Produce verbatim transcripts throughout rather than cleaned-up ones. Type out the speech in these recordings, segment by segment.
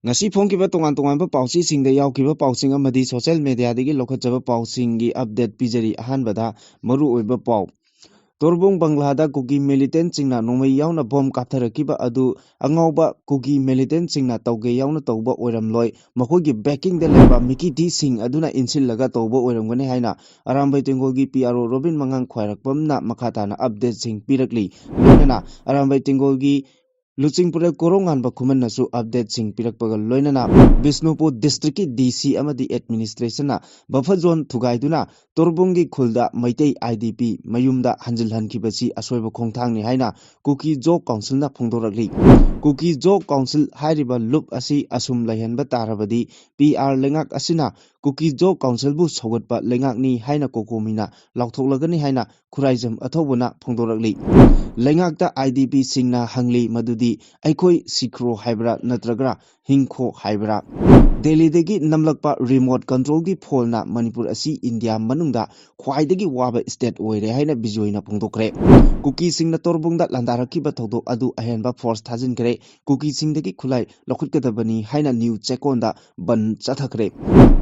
ꯉꯁꯤ ꯐꯣꯡꯈꯤꯕ ꯇꯣꯉꯥꯟ ꯇꯣꯉꯥꯟꯕ ꯄꯥꯎꯆꯦꯁꯤꯡꯗ ꯌꯥꯎꯈꯤꯕ ꯄꯥꯎꯁꯤꯡ ꯑꯃꯗꯤ social mediaꯗꯒꯤ ꯂꯧꯈꯠꯆꯕ ꯄꯥꯎꯁꯤꯡꯒꯤ update ꯄꯤꯖꯔꯤ꯫ ꯑꯍꯥꯟꯕꯗ ꯃꯔꯨꯑꯣꯏꯕ ꯄꯥꯎ꯫ ꯇꯣꯔꯕꯨꯡ ꯕꯪꯒ꯭ꯂꯥꯗ ꯀꯨꯀꯤ militantꯁꯤꯡꯅ ꯅꯣꯡꯃꯩ ꯌꯥꯎꯅ ꯕꯣꯝ ꯀꯥꯞꯊꯔꯛꯈꯤꯕ ꯑꯗꯨ ꯑꯉꯥꯎꯕ ꯀꯨꯀꯤ militantꯁꯤꯡꯅ ꯇꯧꯒꯦ ꯌꯥꯎꯅ ꯇꯧꯕ ꯑꯣꯏꯔꯝꯂꯣꯏ꯫ ꯃꯈꯣꯏꯒꯤ backingꯗ ꯂꯩꯕ ꯃꯤꯀꯤꯊꯤꯁꯤꯡ ꯑꯗꯨꯅ ꯏꯟꯁꯤꯜꯂꯒ ꯇꯧꯕ ꯑꯣꯏꯔꯝꯒꯅꯤ ꯍꯥꯏꯅ ꯑꯔꯥꯝꯕꯥꯏ ꯇꯦꯡꯒꯣꯜꯒꯤ P R O ꯔꯣꯕꯤꯟ ꯃꯉꯥꯡ ꯈ꯭ꯋꯥꯏꯔꯥꯛꯄꯝꯅ ꯃꯈꯥ ꯇꯥꯅ updateꯁꯤꯡ ꯄꯤꯔꯛꯂꯤ꯫ ꯂꯣꯏꯅꯅ ꯑꯔꯥꯝꯕꯥꯏ ꯇꯦꯡꯒꯣꯜꯒꯤ ꯂꯨꯆꯤꯡꯄꯨꯔꯦꯜ ꯀꯣꯔꯣꯉꯥꯟꯕ ꯈꯨꯃꯟꯅꯁꯨ updateꯁꯤꯡ ꯄꯤꯔꯛꯄꯒ ꯂꯣꯏꯅꯅ ꯕꯤꯁꯅꯨꯄꯨꯔ districtꯀꯤ D C ꯑꯃꯗꯤ administrationꯅ buffer zone ꯊꯨꯒꯥꯏꯗꯨꯅ ꯇꯣꯔꯕꯨꯡꯒꯤ ꯈꯨꯜꯗ ꯃꯩꯇꯩ I D P ꯃꯌꯨꯝꯗ ꯍꯟꯖꯤꯜꯍꯟꯈꯤꯕꯁꯤ ꯑꯁꯣꯏꯕ ꯈꯣꯡꯊꯥꯡꯅꯤ ꯍꯥꯏꯅ ꯀꯨꯀꯤ ꯖꯣ ꯀꯥꯎꯟꯁꯤꯜꯅ ꯐꯣꯡꯗꯣꯔꯛꯂꯤ꯫ ꯀꯨꯀꯤ ꯖꯣ ꯀꯥꯎꯟꯁꯤꯜ ꯍꯥꯏꯔꯤꯕ ꯂꯨꯞ ꯑꯁꯤ ꯑꯁꯨꯝ ꯂꯩꯍꯟꯕ ꯇꯥꯔꯕꯗꯤ P R ꯂꯩꯉꯥꯛ ꯑꯁꯤꯅ ꯀꯨꯀꯤ ꯖꯣ ꯀꯥꯎꯟꯁꯤꯜꯕꯨ ꯁꯧꯒꯠꯄ ꯂꯩꯉꯥꯛꯅꯤ ꯍꯥꯏꯅ ꯀꯣꯀꯣꯃꯤꯅ ꯂꯥꯎꯊꯣꯛꯂꯒꯅꯤ ꯍꯥꯏꯅ ꯈꯨꯔꯥꯏꯖꯝ ꯑꯊꯧꯕꯅ ꯐꯣꯡꯗꯣꯔꯛꯂꯤ꯫ ꯂꯩꯉꯥꯛꯇ I D Pꯁꯤꯡꯅ ꯍꯪꯂꯤ ꯃꯗꯨꯗꯤ ꯑꯩꯈꯣꯏ ꯁꯤꯈ꯭ꯔꯣ ꯍꯥꯏꯕ꯭ꯔꯥ ꯅꯠꯇ꯭ꯔꯒ ꯍꯤꯡꯈꯣ ꯍꯥꯏꯕ꯭ꯔꯥ? ꯗꯦꯜꯂꯤꯗꯒꯤ ꯅꯝꯂꯛꯄ remote controlꯒꯤ phoneꯅ ꯃꯅꯤꯄꯨꯔ ꯑꯁꯤ ꯏꯟꯗꯤꯌꯥ ꯃꯅꯨꯡꯗ ꯈ꯭ꯋꯥꯏꯗꯒꯤ ꯋꯥꯕ state ꯑꯣꯏꯔꯦ ꯍꯥꯏꯅ ꯕꯤꯖꯣꯏꯅ ꯐꯣꯡꯗꯣꯛꯈ꯭ꯔꯦ꯫ ꯀꯨꯀꯤꯁꯤꯡꯅ ꯇꯣꯔꯕꯨꯡꯗ ꯂꯥꯟꯗꯥꯔꯛꯈꯤꯕ ꯊꯧꯗꯣꯛ ꯑꯗꯨ ꯑꯍꯦꯟꯕ force ꯊꯥꯖꯤꯟꯈ꯭ꯔꯦ꯫ ꯀꯨꯀꯤꯁꯤꯡꯗꯒꯤ ꯈꯨꯠꯂꯥꯏ ꯂꯧꯈꯠꯀꯗꯕꯅꯤ ꯍꯥꯏꯅ ꯅ꯭ꯌꯨ ꯆꯦꯛꯀꯣꯟꯗ ꯕꯟ ꯆꯠꯊꯈ꯭ꯔꯦ꯫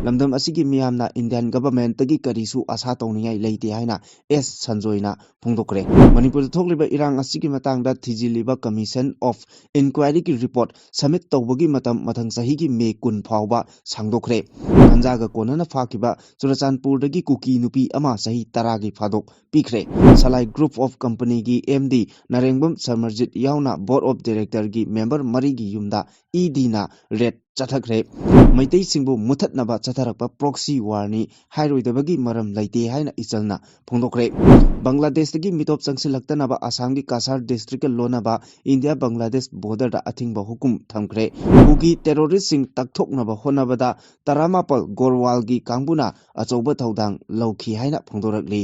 ꯂꯝꯗꯝ ꯑꯁꯤꯒꯤ ꯃꯤꯌꯥꯝꯅ Indian governmentꯇꯒꯤ ꯀꯔꯤꯁꯨ ꯑꯁꯥ ꯇꯧꯅꯤꯡꯉꯥꯏ ꯂꯩꯇꯦ ꯍꯥꯏꯅ ꯑꯦꯁ ꯁꯟꯖꯣꯏꯅ ꯐꯣꯡꯗꯣꯛꯈ꯭ꯔꯦ꯫ ꯃꯅꯤꯄꯨꯔꯗ ꯊꯣꯛꯂꯤꯕ ꯏꯔꯥꯡ ꯑꯁꯤꯒꯤ ꯃꯇꯥꯡꯗ ꯊꯤꯖꯤꯜꯂꯤꯕ Commission of Inquiryꯒꯤ report submit ꯇꯧꯕꯒꯤ ꯃꯇꯝ ꯃꯊꯪ ꯆꯍꯤꯒꯤ ꯃꯦ ꯀꯨꯟ ꯐꯥꯎꯕ ꯁꯥꯡꯗꯣꯛꯈ꯭ꯔꯦ꯫ ꯒꯟꯖꯥꯒ ꯀꯣꯟꯅꯅ ꯐꯥꯈꯤꯕ ꯆꯨꯔꯆꯥꯟꯄꯨꯔꯗꯒꯤ ꯀꯨꯀꯤ ꯅꯨꯄꯤ ꯑꯃ ꯆꯍꯤ ꯇꯔꯥꯒꯤ ꯐꯥꯗꯣꯛ ꯄꯤꯈ꯭ꯔꯦ꯫ ꯁꯂꯥꯏ Group of Companyꯒꯤ MD ꯅꯔꯦꯡꯕꯝ ꯁꯃꯔꯖꯤꯠ ꯌꯥꯎꯅ Board of Directorꯒꯤ member ꯃꯔꯤꯒꯤ ꯌꯨꯝꯗ EDꯅ raid ꯆꯠꯊꯈ꯭ꯔꯦ꯫ ꯃꯩꯇꯩꯁꯤꯡꯕꯨ ꯃꯨꯊꯠꯅꯕ ꯆꯠꯊꯔꯛꯄ proxy warꯅꯤ ꯍꯥꯏꯔꯣꯏꯗꯕꯒꯤ ꯃꯔꯝ ꯂꯩꯇꯦ ꯍꯥꯏꯅ ꯏꯆꯜꯅ ꯐꯣꯡꯗꯣꯛꯈ꯭ꯔꯦ꯫ ꯕꯪꯒ꯭ꯂꯥꯗꯦꯁꯇꯒꯤ ꯃꯤꯇꯣꯞ ꯆꯪꯁꯤꯜꯂꯛꯇꯅꯕ ꯑꯁꯥꯝꯒꯤ ꯀꯁꯥꯔ districtꯀ ꯂꯣꯟꯅꯕ ꯏꯟꯗꯤꯌꯥ ꯕꯪꯒ꯭ꯂꯥꯗꯦꯁ borderꯗ ꯑꯊꯤꯡꯕ ꯍꯨꯀꯨꯝ ꯊꯝꯈ꯭ꯔꯦ꯫ ꯀꯨꯀꯤ terroristꯁꯤꯡ ꯇꯛꯊꯣꯛꯅꯕ ꯍꯣꯠꯅꯕꯗ ꯇꯔꯥꯃꯥꯄꯜ ꯒꯣꯔꯋꯥꯜꯒꯤ ꯀꯥꯡꯕꯨꯅ ꯑꯆꯧꯕ ꯊꯧꯗꯥꯡ ꯂꯧꯈꯤ ꯍꯥꯏꯅ ꯐꯣꯡꯗꯣꯔꯛꯂꯤ꯫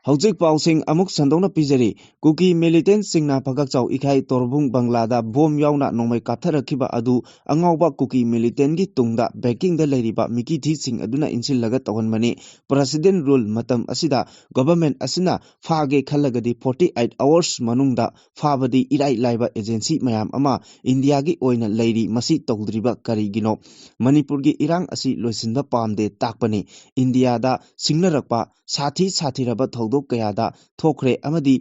ꯍꯧꯖꯤꯛ ꯄꯥꯎꯁꯤꯡ ꯑꯃꯨꯛ ꯁꯟꯗꯣꯛꯅ ꯄꯤꯖꯔꯤ꯫ ꯀꯨꯀꯤ ꯃꯤꯂꯤꯇꯦꯟꯁꯤꯡꯅ ꯐꯒꯛꯆꯥꯎ ꯏꯀꯥꯏ ꯇꯣꯔꯕꯨꯡ ꯕꯪꯂꯥꯗ ꯕꯣꯝ ꯌꯥꯎꯅ ꯅꯣꯡꯃꯩ ꯀꯥꯞꯊꯔꯛꯈꯤꯕ ꯑꯗꯨ ꯑꯉꯥꯎꯕ ꯀꯨꯀꯤ ꯃꯤꯂꯤꯇꯦꯟꯒꯤ ꯇꯨꯡꯗ ꯕꯦꯀꯤꯡꯗ ꯂꯩꯔꯤꯕ ꯃꯤꯀꯤꯊꯤꯁꯤꯡ ꯑꯗꯨꯅ ꯏꯟꯁꯤꯜꯂꯒ ꯇꯧꯍꯟꯕꯅꯤ꯫ ꯄ꯭ꯔꯦꯁꯤꯗꯦꯟ ꯔꯨꯜ ꯃꯇꯝ ꯑꯁꯤꯗ ꯒꯚꯔꯟꯃꯦꯟꯠ ꯑꯁꯤꯅ ꯐꯥꯒꯦ ꯈꯜꯂꯒꯗꯤ ꯐꯣꯔꯇꯤ ꯑꯩꯠ ꯑꯋꯥꯔꯁ ꯃꯅꯨꯡꯗ ꯐꯥꯕꯗꯤ ꯏꯔꯥꯏ ꯂꯥꯏꯕ ꯑꯦꯖꯦꯟꯁꯤ ꯃꯌꯥꯝ ꯑꯃ ꯏꯟꯗꯤꯌꯥꯒꯤ ꯑꯣꯏꯅ ꯂꯩꯔꯤ꯫ ꯃꯁꯤ ꯇꯧꯗ꯭ꯔꯤꯕ ꯀꯔꯤꯒꯤꯅꯣ? ꯃꯅꯤꯄꯨꯔꯒꯤ ꯏꯔꯥꯡ ꯑꯁꯤ ꯂꯣꯏꯁꯤꯟꯕ ꯄꯥꯝꯗꯦ ꯇꯥꯛꯄꯅꯤ꯫ ꯏꯟꯗꯤꯌꯥꯗ ꯁꯤꯡꯅꯔꯛꯄ ꯁꯥꯊꯤ ꯁꯥꯊꯤꯔꯕ ꯊꯧꯗꯣꯛ ꯀꯌꯥꯗ ꯊꯣꯛꯈ꯭ꯔꯦ ꯑꯃꯗꯤ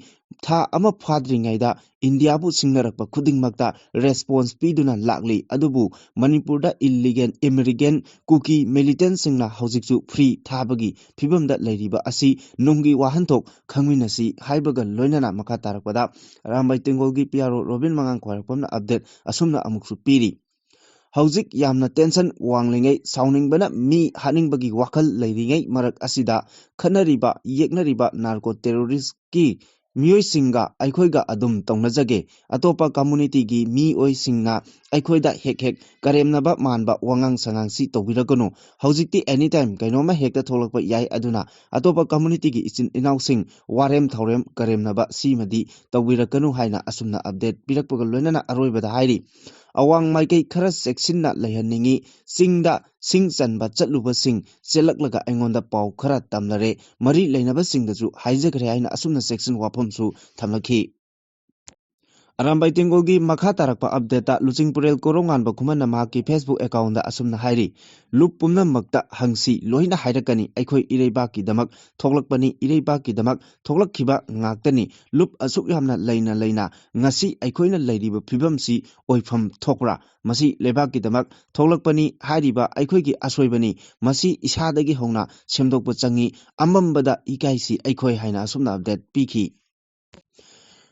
ꯊꯥ ꯑꯃ ꯐꯥꯗ꯭ꯔꯤꯉꯩꯗ ꯏꯟꯗꯤꯌꯥꯕꯨ ꯁꯤꯡꯅꯔꯛꯄ ꯈꯨꯗꯤꯡꯃꯛꯇ ꯔꯦꯁꯄꯣꯟꯁ ꯄꯤꯗꯨꯅ ꯂꯥꯛꯂꯤ꯫ ꯑꯗꯨꯕꯨ ꯃꯅꯤꯄꯨꯔꯗ ꯏꯜꯂꯤꯒꯦꯜ ꯏꯃꯤꯒ꯭ꯔꯦꯟ ꯀꯨꯀꯤ ꯃꯤꯂꯤꯇꯦꯟꯁꯤꯡꯅ ꯍꯧꯖꯤꯛꯁꯨ ꯐ꯭ꯔꯤ ꯊꯥꯕꯒꯤ ꯐꯤꯕꯝꯗ ꯂꯩꯔꯤꯕ ꯑꯁꯤ ꯅꯨꯡꯒꯤ ꯋꯥꯍꯟꯊꯣꯛ ꯈꯪꯃꯤꯟꯅꯁꯤ ꯍꯥꯏꯕꯒ ꯂꯣꯏꯅꯅ ꯃꯈꯥ ꯇꯥꯔꯛꯄꯗ ꯑꯔꯥꯝꯕꯥꯏ ꯇꯦꯡꯒꯣꯜꯒꯤ ꯄꯤ ꯑꯥꯔ ꯑꯣ ꯔꯣꯕꯤꯟ ꯃꯉꯥꯡ ꯈ꯭ꯋꯥꯏꯔꯥꯛꯄꯝꯅ ꯑꯞꯗꯦꯠ ꯑꯁꯨꯝꯅ ꯑꯃꯨꯛꯁꯨ ꯄꯤꯔꯤ꯫ ꯍꯧꯖꯤꯛ ꯌꯥꯝꯅ ꯇꯦꯟꯁꯟ ꯋꯥꯡꯂꯤꯉꯩ, ꯁꯥꯎꯅꯤꯡꯕꯅ ꯃꯤ ꯍꯥꯠꯅꯤꯡꯕꯒꯤ ꯋꯥꯈꯜ ꯂꯩꯔꯤꯉꯩ ꯃꯔꯛ ꯑꯁꯤꯗ ꯈꯠꯅꯔꯤꯕ, ꯌꯦꯛꯅꯔꯤꯕ ꯅꯥꯔꯀꯣ ꯇꯦꯔꯣꯔꯤꯁꯀꯤ ꯃꯤꯑꯣꯏꯁꯤꯡꯒ ꯑꯩꯈꯣꯏꯒ ꯑꯗꯨꯝ ꯇꯧꯅꯖꯒꯦ꯫ ꯑꯇꯣꯞꯄ ꯀꯝꯃꯨꯅꯤꯇꯤꯒꯤ ꯃꯤꯑꯣꯏꯁꯤꯡꯅ ꯑꯩꯈꯣꯏꯗ ꯍꯦꯛ ꯍꯦꯛ ꯀꯔꯦꯝꯅꯕ ꯃꯥꯟꯕ ꯋꯥꯉꯥꯡ ꯁꯉꯥꯡꯁꯤ ꯇꯧꯕꯤꯔꯛꯀꯅꯨ꯫ ꯍꯧꯖꯤꯛꯇꯤ ꯑꯦꯅꯤ ꯇꯥꯏꯝ ꯀꯩꯅꯣꯝꯃ ꯍꯦꯛꯇ ꯊꯣꯛꯂꯛꯄ ꯌꯥꯏ꯫ ꯑꯗꯨꯅ ꯑꯇꯣꯞꯄ ꯀꯝꯃꯨꯅꯤꯇꯤꯒꯤ ꯏꯆꯤꯟ ꯏꯅꯥꯎꯁꯤꯡ ꯋꯥꯔꯦꯝ ꯊꯧꯔꯦꯝ ꯀꯔꯦꯝꯅꯕ ꯁꯤꯃꯗꯤ ꯇꯧꯕꯤꯔꯛꯀꯅꯨ ꯍꯥꯏꯅ ꯑꯁꯨꯝꯅ ꯑꯞꯗꯦꯠ ꯄꯤꯔꯛꯄꯒ ꯂꯣꯏꯅꯅ ꯑꯔꯣꯏꯕꯗ ꯍꯥꯏꯔꯤ, ꯑꯋꯥꯡ ꯃꯥꯏꯀꯩ ꯈꯔ ꯆꯦꯛꯁꯤꯟꯅ ꯂꯩꯍꯟꯅꯤꯡꯏ꯫ ꯆꯤꯡꯗ ꯁꯤꯡ ꯆꯟꯕ ꯆꯠꯂꯨꯕꯁꯤꯡ ꯆꯦꯜꯂꯛꯂꯒ ꯑꯩꯉꯣꯟꯗ ꯄꯥꯎ ꯈꯔ ꯇꯝꯂꯔꯦ꯫ ꯃꯔꯤ ꯂꯩꯅꯕꯁꯤꯡꯗꯁꯨ ꯍꯥꯏꯖꯈ꯭ꯔꯦ ꯍꯥꯏꯅ ꯑꯁꯨꯝꯅ ꯆꯦꯛꯁꯤꯟ ꯋꯥꯐꯝꯁꯨ ꯊꯝꯂꯛꯈꯤ꯫ ꯑꯔꯥꯝꯕꯥꯏ ꯇꯦꯡꯒꯣꯜꯒꯤ ꯃꯈꯥ ꯇꯥꯔꯛꯄ ꯑꯞꯗꯦꯠꯇ ꯂꯨꯆꯤꯡꯄꯨꯔꯦꯜ ꯀꯣꯔꯧꯉꯥꯟꯕ ꯈꯨꯃꯟꯅ ꯃꯍꯥꯛꯀꯤ ꯐꯦꯁꯕꯨꯛ ꯑꯦꯀꯥꯎꯟꯗ ꯑꯁꯨꯝꯅ ꯍꯥꯏꯔꯤ, ꯂꯨꯞ ꯄꯨꯝꯅꯃꯛꯇ ꯍꯪꯁꯤ, ꯂꯣꯏꯅ ꯍꯥꯏꯔꯛꯀꯅꯤ꯫ ꯑꯩꯈꯣꯏ ꯏꯔꯩꯕꯥꯛꯀꯤꯗꯃꯛ ꯊꯣꯛꯂꯛꯄꯅꯤ, ꯏꯔꯩꯕꯥꯛꯀꯤꯗꯃꯛ ꯊꯣꯛꯂꯛꯈꯤꯕ ꯉꯥꯛꯇꯅꯤ꯫ ꯂꯨꯞ ꯑꯁꯨꯛ ꯌꯥꯝꯅ ꯂꯩꯅ ꯂꯩꯅ ꯉꯁꯤ ꯑꯩꯈꯣꯏꯅ ꯂꯩꯔꯤꯕ ꯐꯤꯕꯝꯁꯤ ꯑꯣꯏꯐꯝ ꯊꯣꯛꯄ꯭ꯔꯥ? ꯃꯁꯤ ꯂꯩꯕꯥꯛꯀꯤꯗꯃꯛ ꯊꯣꯛꯂꯛꯄꯅꯤ ꯍꯥꯏꯔꯤꯕ ꯑꯩꯈꯣꯏꯒꯤ ꯑꯁꯣꯏꯕꯅꯤ꯫ ꯃꯁꯤ ꯏꯁꯥꯗꯒꯤ ꯍꯧꯅ ꯁꯦꯝꯗꯣꯛꯄ ꯆꯪꯏ꯫ ꯑꯃꯝꯕꯗ ꯏꯀꯥꯏꯁꯤ ꯑꯩꯈꯣꯏ ꯍꯥꯏꯅ ꯑꯁꯨꯝꯅ ꯑꯞꯗꯦꯠ ꯄꯤꯈꯤ꯫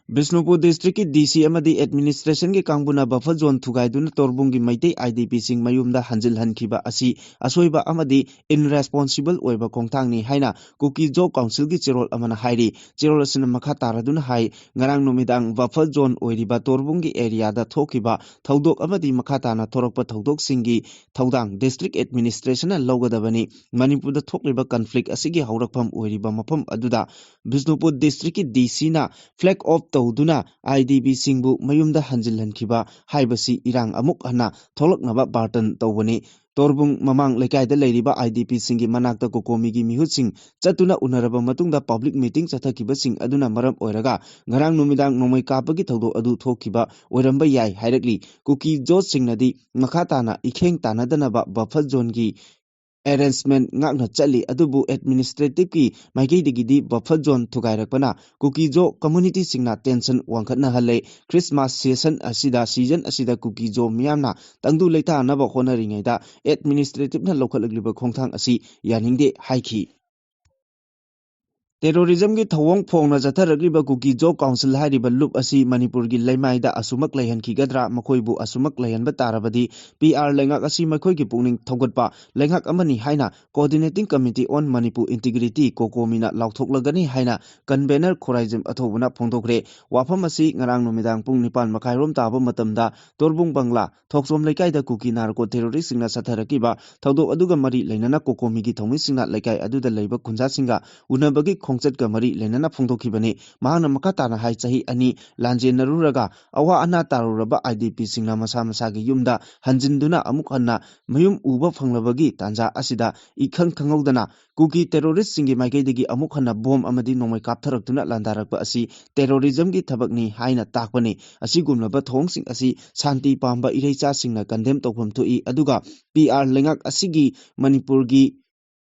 ꯕꯤꯁꯅꯨꯄꯨꯔ ꯗꯤꯁꯇ꯭ꯔꯤꯛꯀꯤ ꯗꯤ ꯁꯤ ꯑꯃꯗꯤ ꯑꯦꯗꯃꯤꯅꯤꯁꯇ꯭ꯔꯦꯁꯟꯒꯤ ꯀꯥꯡꯕꯨꯅ ꯕꯐꯔ ꯖꯣꯟ ꯊꯨꯒꯥꯏꯗꯨꯅ ꯇꯣꯔꯕꯨꯡꯒꯤ ꯃꯩꯇꯩ ꯑꯥꯏ ꯗꯤ ꯄꯤꯁꯤꯡ ꯃꯌꯨꯝꯗ ꯍꯟꯖꯤꯜꯍꯟꯈꯤꯕ ꯑꯁꯤ ꯑꯁꯣꯏꯕ ꯑꯃꯗꯤ ꯏꯟꯔꯦꯁꯄꯣꯟꯁꯤꯕꯜ ꯑꯣꯏꯕ ꯈꯣꯡꯊꯥꯡꯅꯤ ꯍꯥꯏꯅ ꯀꯨꯀꯤ ꯖꯣ ꯀꯥꯎꯟꯁꯤꯜꯒꯤ ꯆꯦꯔꯣꯜ ꯑꯃꯅ ꯍꯥꯏꯔꯤ꯫ ꯆꯦꯔꯣꯜ ꯑꯁꯤꯅ ꯃꯈꯥ ꯇꯥꯔꯗꯨꯅ ꯍꯥꯏ, ꯉꯔꯥꯡ ꯅꯨꯃꯤꯗꯥꯡ ꯕꯐꯔ ꯖꯣꯟ ꯑꯣꯏꯔꯤꯕ ꯇꯣꯔꯕꯨꯡꯒꯤ ꯑꯦꯔꯤꯌꯥꯗ ꯊꯣꯛꯈꯤꯕ ꯊꯧꯗꯣꯛ ꯑꯃꯗꯤ ꯃꯈꯥ ꯇꯥꯅ ꯊꯣꯔꯛꯄ ꯊꯧꯗꯣꯛꯁꯤꯡꯒꯤ ꯊꯧꯗꯥꯡ ꯗꯤꯁꯇ꯭ꯔꯤꯛ ꯑꯦꯗꯃꯤꯅꯤꯁꯇ꯭ꯔꯦꯁꯟꯅ ꯂꯧꯒꯗꯕꯅꯤ꯫ ꯃꯅꯤꯄꯨꯔꯗ ꯊꯣꯛꯂꯤꯕ ꯀꯟꯐ꯭ꯂꯤꯛ ꯑꯁꯤꯒꯤ ꯍꯧꯔꯛꯐꯝ ꯑꯣꯏꯔꯤꯕ ꯃꯐꯝ ꯑꯗꯨꯗ ꯕꯤꯁꯅꯨꯄꯨꯔ ꯗꯤꯁꯇ꯭ꯔꯤꯛꯀꯤ ꯗꯤ ꯁꯤꯅ ꯐ꯭ꯂꯦꯒ ꯑꯣꯐ ꯇꯧꯗꯨꯅ ꯑꯥꯏ ꯗꯤ ꯄꯤꯁꯤꯡꯕꯨ ꯃꯌꯨꯝꯗ ꯍꯟꯖꯤꯜꯍꯟꯈꯤꯕ ꯍꯥꯏꯕꯁꯤ ꯏꯔꯥꯡ ꯑꯃꯨꯛ ꯍꯟꯅ ꯊꯣꯛꯂꯛꯅꯕ ꯕꯥꯔꯇꯟ ꯇꯧꯕꯅꯤ꯫ ꯇꯣꯔꯕꯨꯡ ꯃꯃꯥꯡ ꯂꯩꯀꯥꯏꯗ ꯂꯩꯔꯤꯕ ꯑꯥꯏ ꯗꯤ ꯄꯤꯁꯤꯡꯒꯤ ꯃꯅꯥꯛꯇ ꯀꯣꯀꯣꯃꯤꯒꯤ ꯃꯤꯍꯨꯠꯁꯤꯡ ꯆꯠꯇꯨꯅ ꯎꯅꯔꯕ ꯃꯇꯨꯡꯗ ꯄꯕ꯭ꯂꯤꯛ ꯃꯤꯇꯤꯡ ꯆꯠꯊꯈꯤꯕꯁꯤꯡ ꯑꯗꯨꯅ ꯃꯔꯝ ꯑꯣꯏꯔꯒ ꯉꯔꯥꯡ ꯅꯨꯃꯤꯗꯥꯡ ꯅꯣꯡꯃꯩ ꯀꯥꯞꯄꯒꯤ ꯊꯧꯗꯣꯛ ꯑꯗꯨ ꯊꯣꯛꯈꯤꯕ ꯑꯣꯏꯔꯝꯕ ꯌꯥꯏ ꯍꯥꯏꯔꯛꯂꯤ꯫ ꯀꯨꯀꯤ ꯖꯣꯠꯁꯤꯡꯅꯗꯤ ꯃꯈꯥ ꯇꯥꯅ ꯏꯈꯦꯡ ꯇꯥꯟꯅꯗꯅꯕ ꯕꯐꯔ ꯖꯣꯟꯒꯤ ꯑꯦꯔꯦꯟꯖꯃꯦꯟ ꯉꯥꯛꯅ ꯆꯠꯂꯤ, ꯑꯗꯨꯕꯨ ꯑꯦꯗꯃꯤꯅꯤꯁꯇ꯭ꯔꯦꯇꯤꯚꯀꯤ ꯃꯥꯏꯀꯩꯗꯒꯤꯗꯤ ꯕꯐꯔ ꯖꯣꯟ ꯊꯨꯒꯥꯏꯔꯛꯄꯅ ꯀꯨꯀꯤ ꯖꯣ ꯀꯝꯃꯨꯅꯤꯇꯤꯁꯤꯡꯅ ꯇꯦꯟꯁꯟ ꯋꯥꯡꯈꯠꯅꯍꯜꯂꯦ꯫ ꯈ꯭ꯔꯤꯁꯃꯥꯁ ꯁꯦꯁꯟ ꯑꯁꯤꯗ, ꯁꯤꯖꯟ ꯑꯁꯤꯗ ꯀꯨꯀꯤ ꯖꯣ ꯃꯤꯌꯥꯝꯅ ꯇꯪꯗꯨ ꯂꯩꯇꯥꯅꯕ ꯍꯣꯠꯅꯔꯤꯉꯩꯗ ꯑꯦꯗꯃꯤꯅꯤꯁꯇ꯭ꯔꯦꯇꯤꯚꯅ ꯂꯧꯈꯠꯂꯛꯂꯤꯕ ꯈꯣꯡꯊꯥꯡ ꯑꯁꯤ ꯌꯥꯅꯤꯡꯗꯦ ꯍꯥꯏꯈꯤ꯫ ꯇꯦꯔꯣꯔꯤꯖꯝꯒꯤ ꯊꯧꯑꯣꯡ ꯐꯣꯡꯅ ꯆꯠꯊꯔꯛꯂꯤꯕ ꯀꯨꯀꯤ ꯖꯣ ꯀꯥꯎꯟꯁꯤꯜ ꯍꯥꯏꯔꯤꯕ ꯂꯨꯞ ꯑꯁꯤ ꯃꯅꯤꯄꯨꯔꯒꯤ ꯂꯩꯃꯥꯏꯗ ꯑꯁꯨꯃꯛ ꯂꯩꯍꯟꯈꯤꯒꯗ꯭ꯔꯥ? ꯃꯈꯣꯏꯕꯨ ꯑꯁꯨꯃꯛ ꯂꯩꯍꯟꯕ ꯇꯥꯔꯕꯗꯤ ꯄꯤ ꯑꯥꯔ ꯂꯩꯉꯥꯛ ꯑꯁꯤ ꯃꯈꯣꯏꯒꯤ ꯄꯨꯛꯅꯤꯡ ꯊꯧꯒꯠꯄ ꯂꯩꯉꯥꯛ ꯑꯃꯅꯤ ꯍꯥꯏꯅ Coordinating Committee on Manipur Integrity, ꯀꯣꯀꯣꯃꯤꯅ ꯂꯥꯎꯊꯣꯛꯂꯒꯅꯤ ꯍꯥꯏꯅ ꯀꯟꯚꯦꯅꯔ ꯈꯨꯔꯥꯏꯖꯝ ꯑꯊꯧꯕꯅ ꯐꯣꯡꯗꯣꯛꯈ꯭ꯔꯦ꯫ ꯋꯥꯐꯝ ꯑꯁꯤ ꯉꯔꯥꯡ ꯅꯨꯃꯤꯗꯥꯡ ꯄꯨꯡ ꯅꯤꯄꯥꯟ ꯃꯈꯥꯏꯔꯣꯝ ꯇꯥꯕ ꯃꯇꯝꯗ ꯇꯣꯔꯕꯨꯡ ꯕꯪꯂꯥ, ꯊꯣꯛꯆꯣꯝ ꯂꯩꯀꯥꯏꯗ ꯀꯨꯀꯤ ꯅꯥꯔꯀꯣ ꯇꯦꯔꯣꯔꯤꯁꯁꯤꯡꯅ ꯆꯠꯊꯔꯛꯈꯤꯕ ꯊꯧꯗꯣꯛ ꯑꯗꯨꯒ ꯃꯔꯤ ꯂꯩꯅꯅ ꯀꯣꯀꯣꯃꯤꯒꯤ ꯊꯧꯃꯤꯁꯤꯡꯅ ꯂꯩꯀꯥꯏ ꯑꯗꯨꯗ ꯂꯩꯕ ꯈꯨꯟꯖꯥꯁꯤꯡꯒ ꯎꯅꯕꯒꯤ ꯈꯣꯡꯆꯠꯀ ꯃꯔꯤ ꯂꯩꯅꯅ ꯐꯣꯡꯗꯣꯛꯈꯤꯕꯅꯤ꯫ ꯃꯍꯥꯛꯅ ꯃꯈꯥ ꯇꯥꯅ ꯍꯥꯏ, ꯆꯍꯤ ꯑꯅꯤ ꯂꯥꯟꯖꯦꯟꯅꯔꯨꯔꯒ ꯑꯋꯥ ꯑꯅꯥ ꯇꯥꯔꯨꯔꯕ ꯑꯥꯏ ꯗꯤ ꯄꯤꯁꯤꯡꯅ ꯃꯁꯥ ꯃꯁꯥꯒꯤ ꯌꯨꯝꯗ ꯍꯟꯖꯤꯟꯗꯨꯅ ꯑꯃꯨꯛ ꯍꯟꯅ ꯃꯌꯨꯝ ꯎꯕ ꯐꯪꯂꯕꯒꯤ ꯇꯥꯟꯖꯥ ꯑꯁꯤꯗ ꯏꯈꯪ ꯈꯪꯍꯧꯗꯅ ꯀꯨꯀꯤ ꯇꯦꯔꯣꯔꯤꯁꯁꯤꯡꯒꯤ ꯃꯥꯏꯀꯩꯗꯒꯤ ꯑꯃꯨꯛ ꯍꯟꯅ ꯕꯣꯝ ꯑꯃꯗꯤ ꯅꯣꯡꯃꯩ ꯀꯥꯞꯊꯔꯛꯇꯨꯅ ꯂꯥꯟꯗꯥꯔꯛꯄ ꯑꯁꯤ ꯇꯦꯔꯣꯔꯤꯖꯝꯒꯤ ꯊꯕꯛꯅꯤ ꯍꯥꯏꯅ ꯇꯥꯛꯄꯅꯤ꯫ ꯑꯁꯤꯒꯨꯝꯂꯕ ꯊꯧꯑꯣꯡꯁꯤꯡ ꯑꯁꯤ ꯁꯥꯟꯇꯤ ꯄꯥꯝꯕ ꯏꯔꯩꯆꯥꯁꯤꯡꯅ ꯀꯟꯗꯦꯝ ꯇꯧꯐꯝ ꯊꯣꯛꯏ, ꯑꯗꯨꯒ ꯄꯤ ꯑꯥꯔ ꯂꯩꯉꯥꯛ ꯑꯁꯤꯒꯤ ꯃꯅꯤꯄꯨꯔꯒꯤ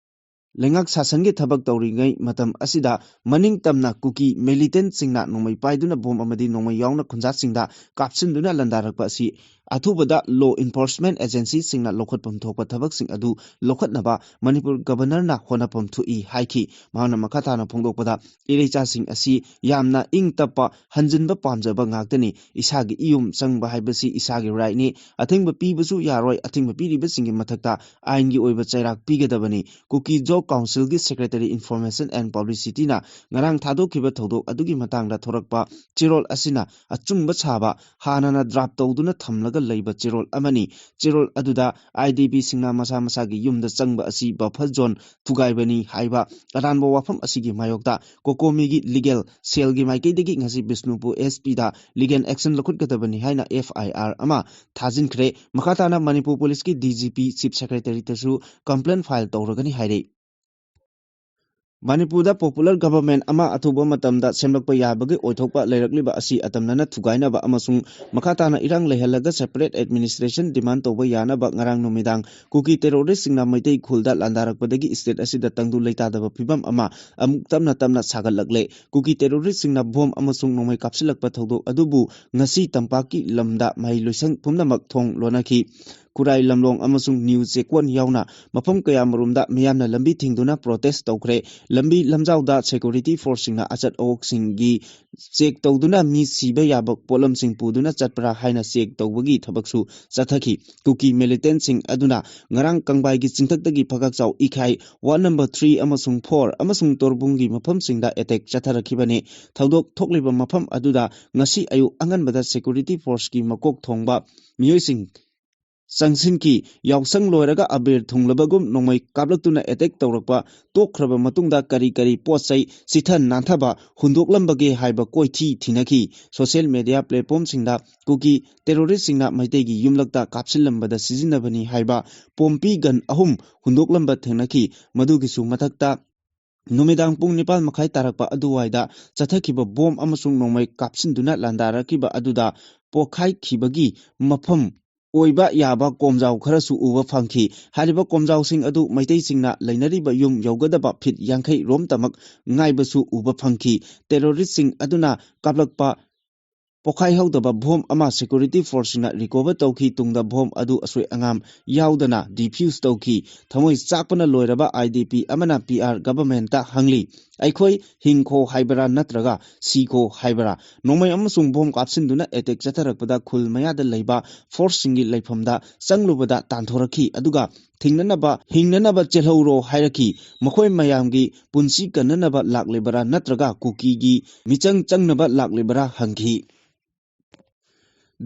ꯂꯩꯉꯥꯛ ꯁꯥꯁꯟꯒꯤ ꯊꯕꯛ ꯇꯧꯔꯤꯉꯩ ꯃꯇꯝ ꯑꯁꯤꯗ ꯃꯅꯤꯡ ꯇꯝꯅ ꯀꯨꯀꯤ ꯃꯤꯂꯤꯇꯦꯟꯠꯁꯤꯡꯅ ꯅꯣꯡꯃꯩ ꯄꯥꯏꯗꯨꯅ ꯕꯣꯝ ꯑꯃꯗꯤ ꯅꯣꯡꯃꯩ ꯌꯥꯎꯅ ꯈꯨꯟꯖꯥꯁꯤꯡꯗ ꯀꯥꯞꯁꯤꯟꯗꯨꯅ ꯂꯥꯟꯗꯥꯔꯛꯄ ꯑꯁꯤ ꯑꯊꯨꯕꯗ ꯂꯣ ꯏꯟꯐꯣꯔꯁꯃꯦꯟꯠ ꯑꯦꯖꯦꯟꯁꯤꯁꯤꯡꯅ ꯂꯧꯈꯠꯐꯝ ꯊꯣꯛꯄ ꯊꯕꯛꯁꯤꯡ ꯑꯗꯨ ꯂꯧꯈꯠꯅꯕ ꯃꯅꯤꯄꯨꯔ ꯒꯕꯔꯅꯔꯅ ꯍꯣꯠꯅꯐꯝ ꯊꯣꯛꯏ ꯍꯥꯏꯈꯤ꯫ ꯃꯍꯥꯛꯅ ꯃꯈꯥ ꯇꯥꯅ ꯐꯣꯡꯗꯣꯛꯄꯗ, ꯏꯔꯩꯆꯥꯁꯤꯡ ꯑꯁꯤ ꯌꯥꯝꯅ ꯏꯪ ꯇꯞꯄ, ꯍꯟꯖꯤꯟꯕ ꯄꯥꯝꯖꯕ ꯉꯥꯛꯇꯅꯤ꯫ ꯏꯁꯥꯒꯤ ꯏꯌꯨꯝ ꯆꯪꯕ ꯍꯥꯏꯕꯁꯤ ꯏꯁꯥꯒꯤ ꯔꯥꯏꯠꯅꯤ꯫ ꯑꯊꯤꯡꯕ ꯄꯤꯕꯁꯨ ꯌꯥꯔꯣꯏ꯫ ꯑꯊꯤꯡꯕ ꯄꯤꯔꯤꯕꯁꯤꯡꯒꯤ ꯃꯊꯛꯇ ꯑꯥꯏꯟꯒꯤ ꯑꯣꯏꯕ ꯆꯩꯔꯥꯛ ꯄꯤꯒꯗꯕꯅꯤ꯫ ꯀꯨꯀꯤ ꯖꯣ ꯀꯥꯎꯟꯁꯤꯜꯒꯤ ꯁꯦꯀ꯭ꯔꯦꯇꯔꯤ ꯏꯟꯐꯣꯔꯃꯦꯁꯟ ꯑꯦꯟ ꯄꯕ꯭ꯂꯤꯁꯤꯇꯤꯅ ꯉꯔꯥꯡ ꯊꯥꯗꯣꯛꯈꯤꯕ ꯊꯧꯗꯣꯛ ꯑꯗꯨꯒꯤ ꯃꯇꯥꯡꯗ ꯊꯣꯔꯛꯄ ꯆꯦꯔꯣꯜ ꯑꯁꯤꯅ ꯑꯆꯨꯝꯕ ꯁꯥꯕ, ꯍꯥꯟꯅꯅ ꯗ꯭ꯔꯥꯐ ꯇꯧꯗꯨꯅ ꯊꯝꯂꯒ ꯂꯩꯕ ꯆꯦꯔꯣꯜ ꯑꯃꯅꯤ꯫ ꯆꯦꯔꯣꯜ ꯑꯗꯨꯗ ꯑꯥꯏ ꯗꯤ ꯄꯤꯁꯤꯡꯅ ꯃꯁꯥ ꯃꯁꯥꯒꯤ ꯌꯨꯝꯗ ꯆꯪꯕ ꯑꯁꯤ ꯕꯐꯔ ꯖꯣꯟ ꯊꯨꯒꯥꯏꯕꯅꯤ ꯍꯥꯏꯕ ꯑꯔꯥꯟꯕ ꯋꯥꯐꯝ ꯑꯁꯤꯒꯤ ꯃꯥꯌꯣꯛꯇ ꯀꯣꯀꯣꯃꯤꯒꯤ ꯂꯤꯒꯦꯜ ꯁꯦꯜꯒꯤ ꯃꯥꯏꯀꯩꯗꯒꯤ ꯉꯁꯤ ꯕꯤꯁꯅꯨꯄꯨꯔ ꯑꯦꯁ ꯄꯤꯗ ꯂꯤꯒꯦꯜ ꯑꯦꯛꯁꯟ ꯂꯧꯈꯠꯀꯗꯕꯅꯤ ꯍꯥꯏꯅ ꯑꯦꯐ ꯑꯥꯏ ꯑꯥꯔ ꯑꯃ ꯊꯥꯖꯤꯟꯈ꯭ꯔꯦ꯫ ꯃꯈꯥ ꯇꯥꯅ ꯃꯅꯤꯄꯨꯔ ꯄꯨꯂꯤꯁꯀꯤ ꯗꯤ ꯖꯤ ꯄꯤ, ꯆꯤꯐ ꯁꯦꯀ꯭ꯔꯦꯇꯔꯤꯗꯁꯨ ꯀꯝꯄ꯭ꯂꯦꯟ ꯐꯥꯏꯜ ꯇꯧꯔꯒꯅꯤ ꯍꯥꯏꯔꯦ꯫ ꯃꯅꯤꯄꯨꯔꯗ ꯄꯣꯄꯨꯂꯔ ꯒꯚꯔꯟꯃꯦꯟꯠ ꯑꯃ ꯑꯊꯨꯕ ꯃꯇꯝꯗ ꯁꯦꯝꯂꯛꯄ ꯌꯥꯕꯒꯤ ꯑꯣꯏꯊꯣꯛꯄ ꯂꯩꯔꯛꯂꯤꯕ ꯑꯁꯤ ꯑꯇꯝꯅꯅ ꯊꯨꯒꯥꯏꯅꯕ ꯑꯃꯁꯨꯡ ꯃꯈꯥ ꯇꯥꯅ ꯏꯔꯥꯡ ꯂꯩꯍꯜꯂꯒ ꯁꯦꯄꯔꯦꯠ ꯑꯦꯗꯃꯤꯅꯤꯁꯇ꯭ꯔꯦꯁꯟ ꯗꯤꯃꯥꯟ ꯇꯧꯕ ꯌꯥꯅꯕ ꯉꯔꯥꯡ ꯅꯨꯃꯤꯗꯥꯡ ꯀꯨꯀꯤ ꯇꯦꯔꯣꯔꯤꯁ꯭ꯠꯁꯤꯡꯅ ꯃꯩꯇꯩ ꯈꯨꯜꯗ ꯂꯥꯟꯗꯥꯔꯛꯄꯗꯒꯤ ꯁ꯭ꯇꯦꯠ ꯑꯁꯤꯗ ꯇꯪꯗꯨ ꯂꯩꯇꯥꯗꯕ ꯐꯤꯚꯝ ꯑꯃ ꯑꯃꯨꯛ ꯇꯞꯅ ꯇꯞꯅ ꯁꯥꯒꯠꯂꯛꯂꯦ꯫ ꯀꯨꯀꯤ ꯇꯦꯔꯣꯔꯤꯁ꯭ꯠꯁꯤꯡꯅ ꯕꯣꯝ ꯑꯃꯁꯨꯡ ꯅꯣꯡꯃꯩ ꯀꯥꯞꯁꯤꯜꯂꯛꯄ ꯊꯧꯗꯣꯛ ꯑꯗꯨꯕꯨ ꯉꯁꯤ ꯇꯝꯄꯥꯛꯀꯤ ꯂꯝꯗ ꯃꯍꯩ ꯂꯣꯏꯁꯪ ꯄꯨꯝꯅꯃꯛ ꯊꯣꯡ ꯂꯣꯟꯅꯈꯤ꯫ ꯈꯨꯔꯥꯏ ꯂꯝꯂꯣꯡ ꯑꯃꯁꯨꯡ ꯅ꯭ꯌꯨ ꯆꯦꯛꯀꯣꯟ ꯌꯥꯎꯅ ꯃꯐꯝ ꯀꯌꯥꯃꯔꯨꯝꯗ ꯃꯤꯌꯥꯝꯅ ꯂꯝꯕꯤ ꯊꯤꯡꯗꯨꯅ ꯄ꯭ꯔꯣꯇꯦꯁ ꯇꯧꯈ꯭ꯔꯦ꯫ ꯂꯝꯕꯤ ꯂꯝꯖꯥꯎꯗ ꯁꯦꯀ꯭ꯌꯨꯔꯤꯇꯤ ꯐꯣꯔꯁꯁꯤꯡꯅ ꯑꯆꯠ ꯑꯋꯣꯛꯁꯤꯡꯒꯤ ꯆꯦꯛ ꯇꯧꯗꯨꯅ ꯃꯤ ꯁꯤꯕ ꯌꯥꯕ ꯄꯣꯠꯂꯝꯁꯤꯡ ꯄꯨꯗꯨꯅ ꯆꯠꯄ꯭ꯔꯥ ꯍꯥꯏꯅ ꯆꯦꯛ ꯇꯧꯕꯒꯤ ꯊꯕꯛꯁꯨ ꯆꯠꯊꯈꯤ꯫ ꯀꯨꯀꯤ ꯃꯤꯂꯤꯇꯦꯟꯠꯁꯤꯡ ꯑꯗꯨꯅ ꯉꯔꯥꯡ ꯀꯪꯕꯥꯏꯒꯤ ꯆꯤꯡꯊꯛꯇꯒꯤ ꯐꯒꯥꯛꯆꯥꯎ ꯏꯈꯥꯏ, ꯋꯥꯔꯗ ꯅꯝꯕꯔ ꯊ꯭ꯔꯤ ꯑꯃꯁꯨꯡ ꯐꯣꯔ ꯑꯃꯁꯨꯡ ꯇꯣꯔꯕꯨꯡꯒꯤ ꯃꯐꯝꯁꯤꯡꯗ ꯑꯦꯇꯦꯛ ꯆꯠꯊꯔꯛꯈꯤꯕꯅꯤ꯫ ꯊꯧꯗꯣꯛ ꯊꯣꯛꯂꯤꯕ ꯃꯐꯝ ꯑꯗꯨꯗ ꯉꯁꯤ ꯑꯌꯨꯛ ꯑꯉꯟꯕꯗ ꯁꯦꯀ꯭ꯌꯨꯔꯤꯇꯤ ꯐꯣꯔꯁꯀꯤ ꯃꯀꯣꯛ ꯊꯣꯡꯕ ꯃꯤꯑꯣꯏꯁꯤꯡ ꯆꯪꯁꯤꯟꯈꯤ꯫ ꯌꯥꯎꯁꯪ ꯂꯣꯏꯔꯒ ꯑꯕꯦꯔ ꯊꯨꯡꯂꯕꯒꯨꯝ ꯅꯣꯡꯃꯩ ꯀꯥꯞꯂꯛꯇꯨꯅ ꯑꯦꯇꯦꯛ ꯇꯧꯔꯛꯄ ꯇꯣꯛꯈ꯭ꯔꯕ ꯃꯇꯨꯡꯗ ꯀꯔꯤ ꯀꯔꯤ ꯄꯣꯠ ꯆꯩ ꯆꯤꯊ ꯅꯥꯟꯊꯕ ꯍꯨꯟꯗꯣꯛꯂꯝꯕꯒꯦ ꯍꯥꯏꯕ ꯀꯣꯏꯊꯤ ꯊꯤꯅꯈꯤ꯫ ꯁꯣꯁꯤꯌꯦꯜ ꯃꯦꯗꯤꯌꯥ ꯄ꯭ꯂꯦꯠꯐꯣꯔꯝꯁꯤꯡꯗ ꯀꯨꯀꯤ ꯇꯦꯔꯣꯔꯤꯁ꯭ꯠꯁꯤꯡꯅ ꯃꯩꯇꯩꯒꯤ ꯌꯨꯝꯂꯛꯇ ꯀꯥꯞꯁꯤꯜꯂꯝꯕꯗ ꯁꯤꯖꯤꯟꯅꯕꯅꯤ ꯍꯥꯏꯕ ꯄꯣꯝꯄꯤ ꯒꯟ ꯑꯍꯨꯝ ꯍꯨꯟꯗꯣꯛꯂꯝꯕ ꯊꯦꯡꯅꯈꯤ꯫ ꯃꯗꯨꯒꯤꯁꯨ ꯃꯊꯛꯇ ꯅꯨꯃꯤꯗꯥꯡ ꯄꯨꯡ ꯅꯤꯄꯥꯟ ꯃꯈꯥꯏ ꯇꯥꯔꯛꯄ ꯑꯗꯨꯋꯥꯏꯗ ꯆꯠꯊꯈꯤꯕ ꯕꯣꯝ ꯑꯃꯁꯨꯡ ꯅꯣꯡꯃꯩ ꯀꯥꯞꯁꯤꯟꯗꯨꯅ ꯂꯥꯟꯗꯥꯔꯛꯈꯤꯕ ꯑꯗꯨꯗ ꯄꯣꯈꯥꯏꯈꯤꯕꯒꯤ ꯃꯐꯝ ꯑꯣꯏꯕ ꯌꯥꯕ ꯀꯣꯝꯖꯥꯎ ꯈꯔꯁꯨ ꯎꯕ ꯐꯪꯈꯤ꯫ ꯍꯥꯏꯔꯤꯕ ꯀꯣꯝꯖꯥꯎꯁꯤꯡ ꯑꯗꯨ ꯃꯩꯇꯩꯁꯤꯡꯅ ꯂꯩꯅꯔꯤꯕ ꯌꯨꯝ ꯌꯧꯒꯗꯕ ꯐꯤꯠ ꯌꯥꯡꯈꯩ ꯔꯣꯝꯇꯃꯛ ꯉꯥꯏꯕꯁꯨ ꯎꯕ ꯐꯪꯈꯤ꯫ ꯇꯦꯔꯣꯔꯤꯁꯁꯤꯡ ꯑꯗꯨꯅ ꯀꯥꯞꯂꯛꯄ ꯄꯣꯈꯥꯏꯍꯧꯗꯕ ꯕꯣꯝ ꯑꯃ ꯁꯦꯀ꯭ꯌꯨꯔꯤꯇꯤ ꯐꯣꯔꯁꯁꯤꯡꯅ ꯔꯤꯀꯣꯚꯔ ꯇꯧꯈꯤ꯫ ꯇꯨꯡꯗ ꯕꯣꯝ ꯑꯗꯨ ꯑꯁꯣꯏ ꯑꯉꯥꯝ ꯌꯥꯎꯗꯅ ꯗꯤꯐ꯭ꯌꯨꯁ ꯇꯧꯈꯤ꯫ ꯊꯃꯣꯏ ꯆꯥꯛꯄꯅ ꯂꯣꯏꯔꯕ ꯑꯥꯏ ꯗꯤ ꯄꯤ ꯑꯃꯅ ꯄꯤ ꯑꯥꯔ ꯒꯚꯔꯟꯃꯦꯟꯠꯇ ꯍꯪꯂꯤ, "ꯑꯩꯈꯣꯏ ꯍꯤꯡꯈꯣ ꯍꯥꯏꯕꯔꯥ ꯅꯠꯇ꯭ꯔꯒ ꯁꯤꯈꯣ ꯍꯥꯏꯕꯔꯥ?" ꯅꯣꯡꯃꯩ ꯑꯃꯁꯨꯡ ꯕꯣꯝ ꯀꯥꯞꯁꯤꯟꯗꯨꯅ ꯑꯦꯇꯦꯛ ꯆꯠꯊꯔꯛꯄꯗ ꯈꯨꯜ ꯃꯌꯥꯗ ꯂꯩꯕ ꯐꯣꯔꯁꯁꯤꯡꯒꯤ ꯂꯩꯐꯝꯗ ꯆꯪꯂꯨꯕꯗ ꯇꯥꯟꯊꯣꯔꯛꯈꯤ꯫ ꯑꯗꯨꯒ ꯊꯤꯡꯅꯅꯕ, ꯍꯤꯡꯅꯅꯕ ꯆꯦꯜꯍꯧꯔꯣ ꯍꯥꯏꯔꯛꯈꯤ꯫ ꯃꯈꯣꯏ ꯃꯌꯥꯝꯒꯤ ꯄꯨꯟꯁꯤ ꯀꯟꯅꯅꯕ ꯂꯥꯛꯂꯤꯕꯔꯥ ꯅꯠꯇ꯭ꯔꯒ ꯀꯨꯀꯤꯒꯤ ꯃꯤꯆꯪ ꯆꯪꯅꯕ ꯂꯥꯛꯂꯤꯕꯔꯥ ꯍꯪꯈꯤ꯫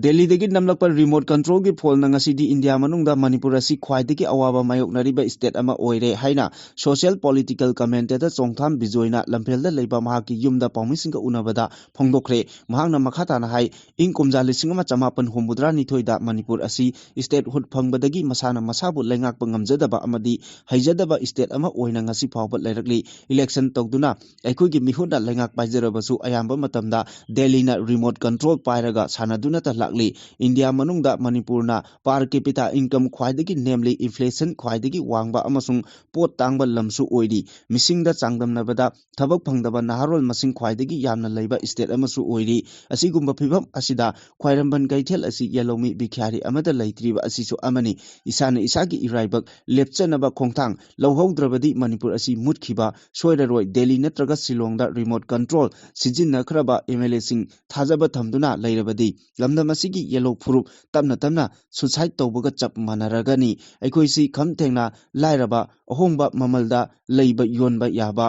ꯗꯦꯜꯂꯤꯗꯒꯤ ꯅꯝꯂꯛꯄ ꯔꯤꯃꯣꯠ ꯀꯟꯇ꯭ꯔꯣꯜꯒꯤ ꯐꯣꯟꯅ ꯉꯁꯤꯗꯤ ꯏꯟꯗꯤꯌꯥ ꯃꯅꯨꯡꯗ ꯃꯅꯤꯄꯨꯔ ꯑꯁꯤ ꯈ꯭ꯋꯥꯏꯗꯒꯤ ꯑꯋꯥꯕ ꯃꯥꯌꯣꯛꯅꯔꯤꯕ ꯁ꯭ꯇꯦꯠ ꯑꯃ ꯑꯣꯏꯔꯦ ꯍꯥꯏꯅ ꯁꯣꯁꯤꯌꯦꯜ ꯄꯣꯂꯤꯇꯤꯀꯦꯜ ꯀꯃꯦꯟꯇꯦꯇꯔ ꯆꯣꯡꯊꯥꯝ ꯕꯤꯖꯣꯏꯅ ꯂꯝꯐꯦꯜꯗ ꯂꯩꯕ ꯃꯍꯥꯛꯀꯤ ꯌꯨꯝꯗ ꯄꯥꯎꯃꯤꯁꯤꯡꯒ ꯎꯅꯕꯗ ꯐꯣꯡꯗꯣꯛꯈ꯭ꯔꯦ꯫ ꯃꯍꯥꯛꯅ ꯃꯈꯥ ꯇꯥꯅ ꯍꯥꯏ, ꯏꯪ ꯀꯨꯝꯖꯥ ꯂꯤꯁꯤꯡ ꯑꯃ ꯆꯃꯥꯄꯟ ꯍꯨꯝꯐꯨꯇꯔꯥꯅꯤꯊꯣꯏꯗ ꯃꯅꯤꯄꯨꯔ ꯑꯁꯤ ꯁ꯭ꯇꯦꯠꯍꯨꯗ ꯐꯪꯕꯗꯒꯤ ꯃꯁꯥꯅ ꯃꯁꯥꯕꯨ ꯂꯩꯉꯥꯛꯄ ꯉꯝꯖꯗꯕ ꯑꯃꯗꯤ ꯍꯩꯖꯗꯕ ꯁ꯭ꯇꯦꯠ ꯑꯃ ꯑꯣꯏꯅ ꯉꯁꯤ ꯐꯥꯎꯕ ꯂꯩꯔꯛꯂꯤ꯫ ꯏꯂꯦꯛꯁꯟ ꯇꯧꯗꯨꯅ ꯑꯩꯈꯣꯏꯒꯤ ꯃꯤꯍꯨꯠꯅ ꯂꯩꯉꯥꯛ ꯄꯥꯏꯖꯔꯕꯁꯨ ꯑꯌꯥꯝꯕ ꯃꯇꯝꯗ ꯗꯦꯜꯂꯤꯅ ꯔꯤꯃꯣꯠ ꯀꯟꯇ꯭ꯔꯣꯜ ꯄꯥꯏꯔꯒ ꯁꯥꯟꯅꯗꯨꯅꯇ ꯂꯥꯛꯂꯤ꯫ ꯏꯟꯗꯤꯌꯥ ꯃꯅꯨꯡꯗ ꯃꯅꯤꯄꯨꯔꯅ per capita income ꯈ꯭ꯋꯥꯏꯗꯒꯤ ꯅꯦꯝꯂꯤ, ꯏꯟꯐ꯭ꯂꯦꯁꯟ ꯈ꯭ꯋꯥꯏꯗꯒꯤ ꯋꯥꯡꯕ ꯑꯃꯁꯨꯡ ꯄꯣꯠ ꯇꯥꯡꯕ ꯂꯝꯁꯨ ꯑꯣꯏꯔꯤ꯫ ꯃꯤꯁꯤꯡꯗ ꯆꯥꯡꯗꯝꯅꯕꯗ ꯊꯕꯛ ꯐꯪꯗꯕ ꯅꯍꯥꯔꯣꯜ ꯃꯁꯤꯡ ꯈ꯭ꯋꯥꯏꯗꯒꯤ ꯌꯥꯝꯅ ꯂꯩꯕ ꯁ꯭ꯇꯦꯠ ꯑꯃꯁꯨ ꯑꯣꯏꯔꯤ꯫ ꯑꯁꯤꯒꯨꯝꯕ ꯐꯤꯚꯝ ꯑꯁꯤꯗ ꯈ꯭ꯋꯥꯏꯔꯝꯕꯟ ꯀꯩꯊꯦꯜ ꯑꯁꯤ ꯌꯦꯜꯍꯧꯃꯤ ꯚꯤꯈ꯭ꯌꯥꯔꯤ ꯑꯃꯠꯇ ꯂꯩꯇ꯭ꯔꯤꯕ ꯑꯁꯤꯁꯨ ꯑꯃꯅꯤ꯫ ꯏꯁꯥꯅ ꯏꯁꯥꯒꯤ ꯏꯔꯥꯏꯕꯛ ꯂꯦꯞꯆꯅꯕ ꯈꯣꯡꯊꯥꯡ ꯂꯧꯍꯧꯗ꯭ꯔꯕꯗꯤ ꯃꯅꯤꯄꯨꯔ ꯑꯁꯤ ꯃꯨꯠꯈꯤꯕ ꯁꯣꯏꯔꯔꯣꯏ꯫ ꯗꯦꯜꯂꯤ ꯅꯠꯇ꯭ꯔꯒ ꯁꯤꯂꯣꯡꯗ ꯔꯤꯃꯣꯠ ꯀꯟꯇ꯭ꯔꯣꯜ ꯁꯤꯖꯤꯟꯅꯈ꯭ꯔꯕ ꯑꯦꯝ ꯑꯦꯜ ꯑꯦꯁꯤꯡ ꯊꯥꯖꯕ ꯊꯝꯗꯨꯅ ꯂꯩꯔꯕꯗꯤ ꯂꯝꯗꯝ ꯑꯁꯤꯒꯤ ꯌꯦꯜꯍꯧ ꯐꯨꯔꯨꯞ ꯇꯞꯅ ꯇꯞꯅ ꯁꯨꯁꯥꯏꯠ ꯇꯧꯕꯒ ꯆꯞ ꯃꯥꯟꯅꯔꯒꯅꯤ꯫ ꯑꯩꯈꯣꯏꯁꯤ ꯈꯝ ꯊꯦꯡꯅ ꯂꯥꯏꯔꯕ ꯑꯍꯣꯡꯕ ꯃꯃꯜꯗ ꯂꯩꯕ ꯌꯣꯟꯕ ꯌꯥꯕ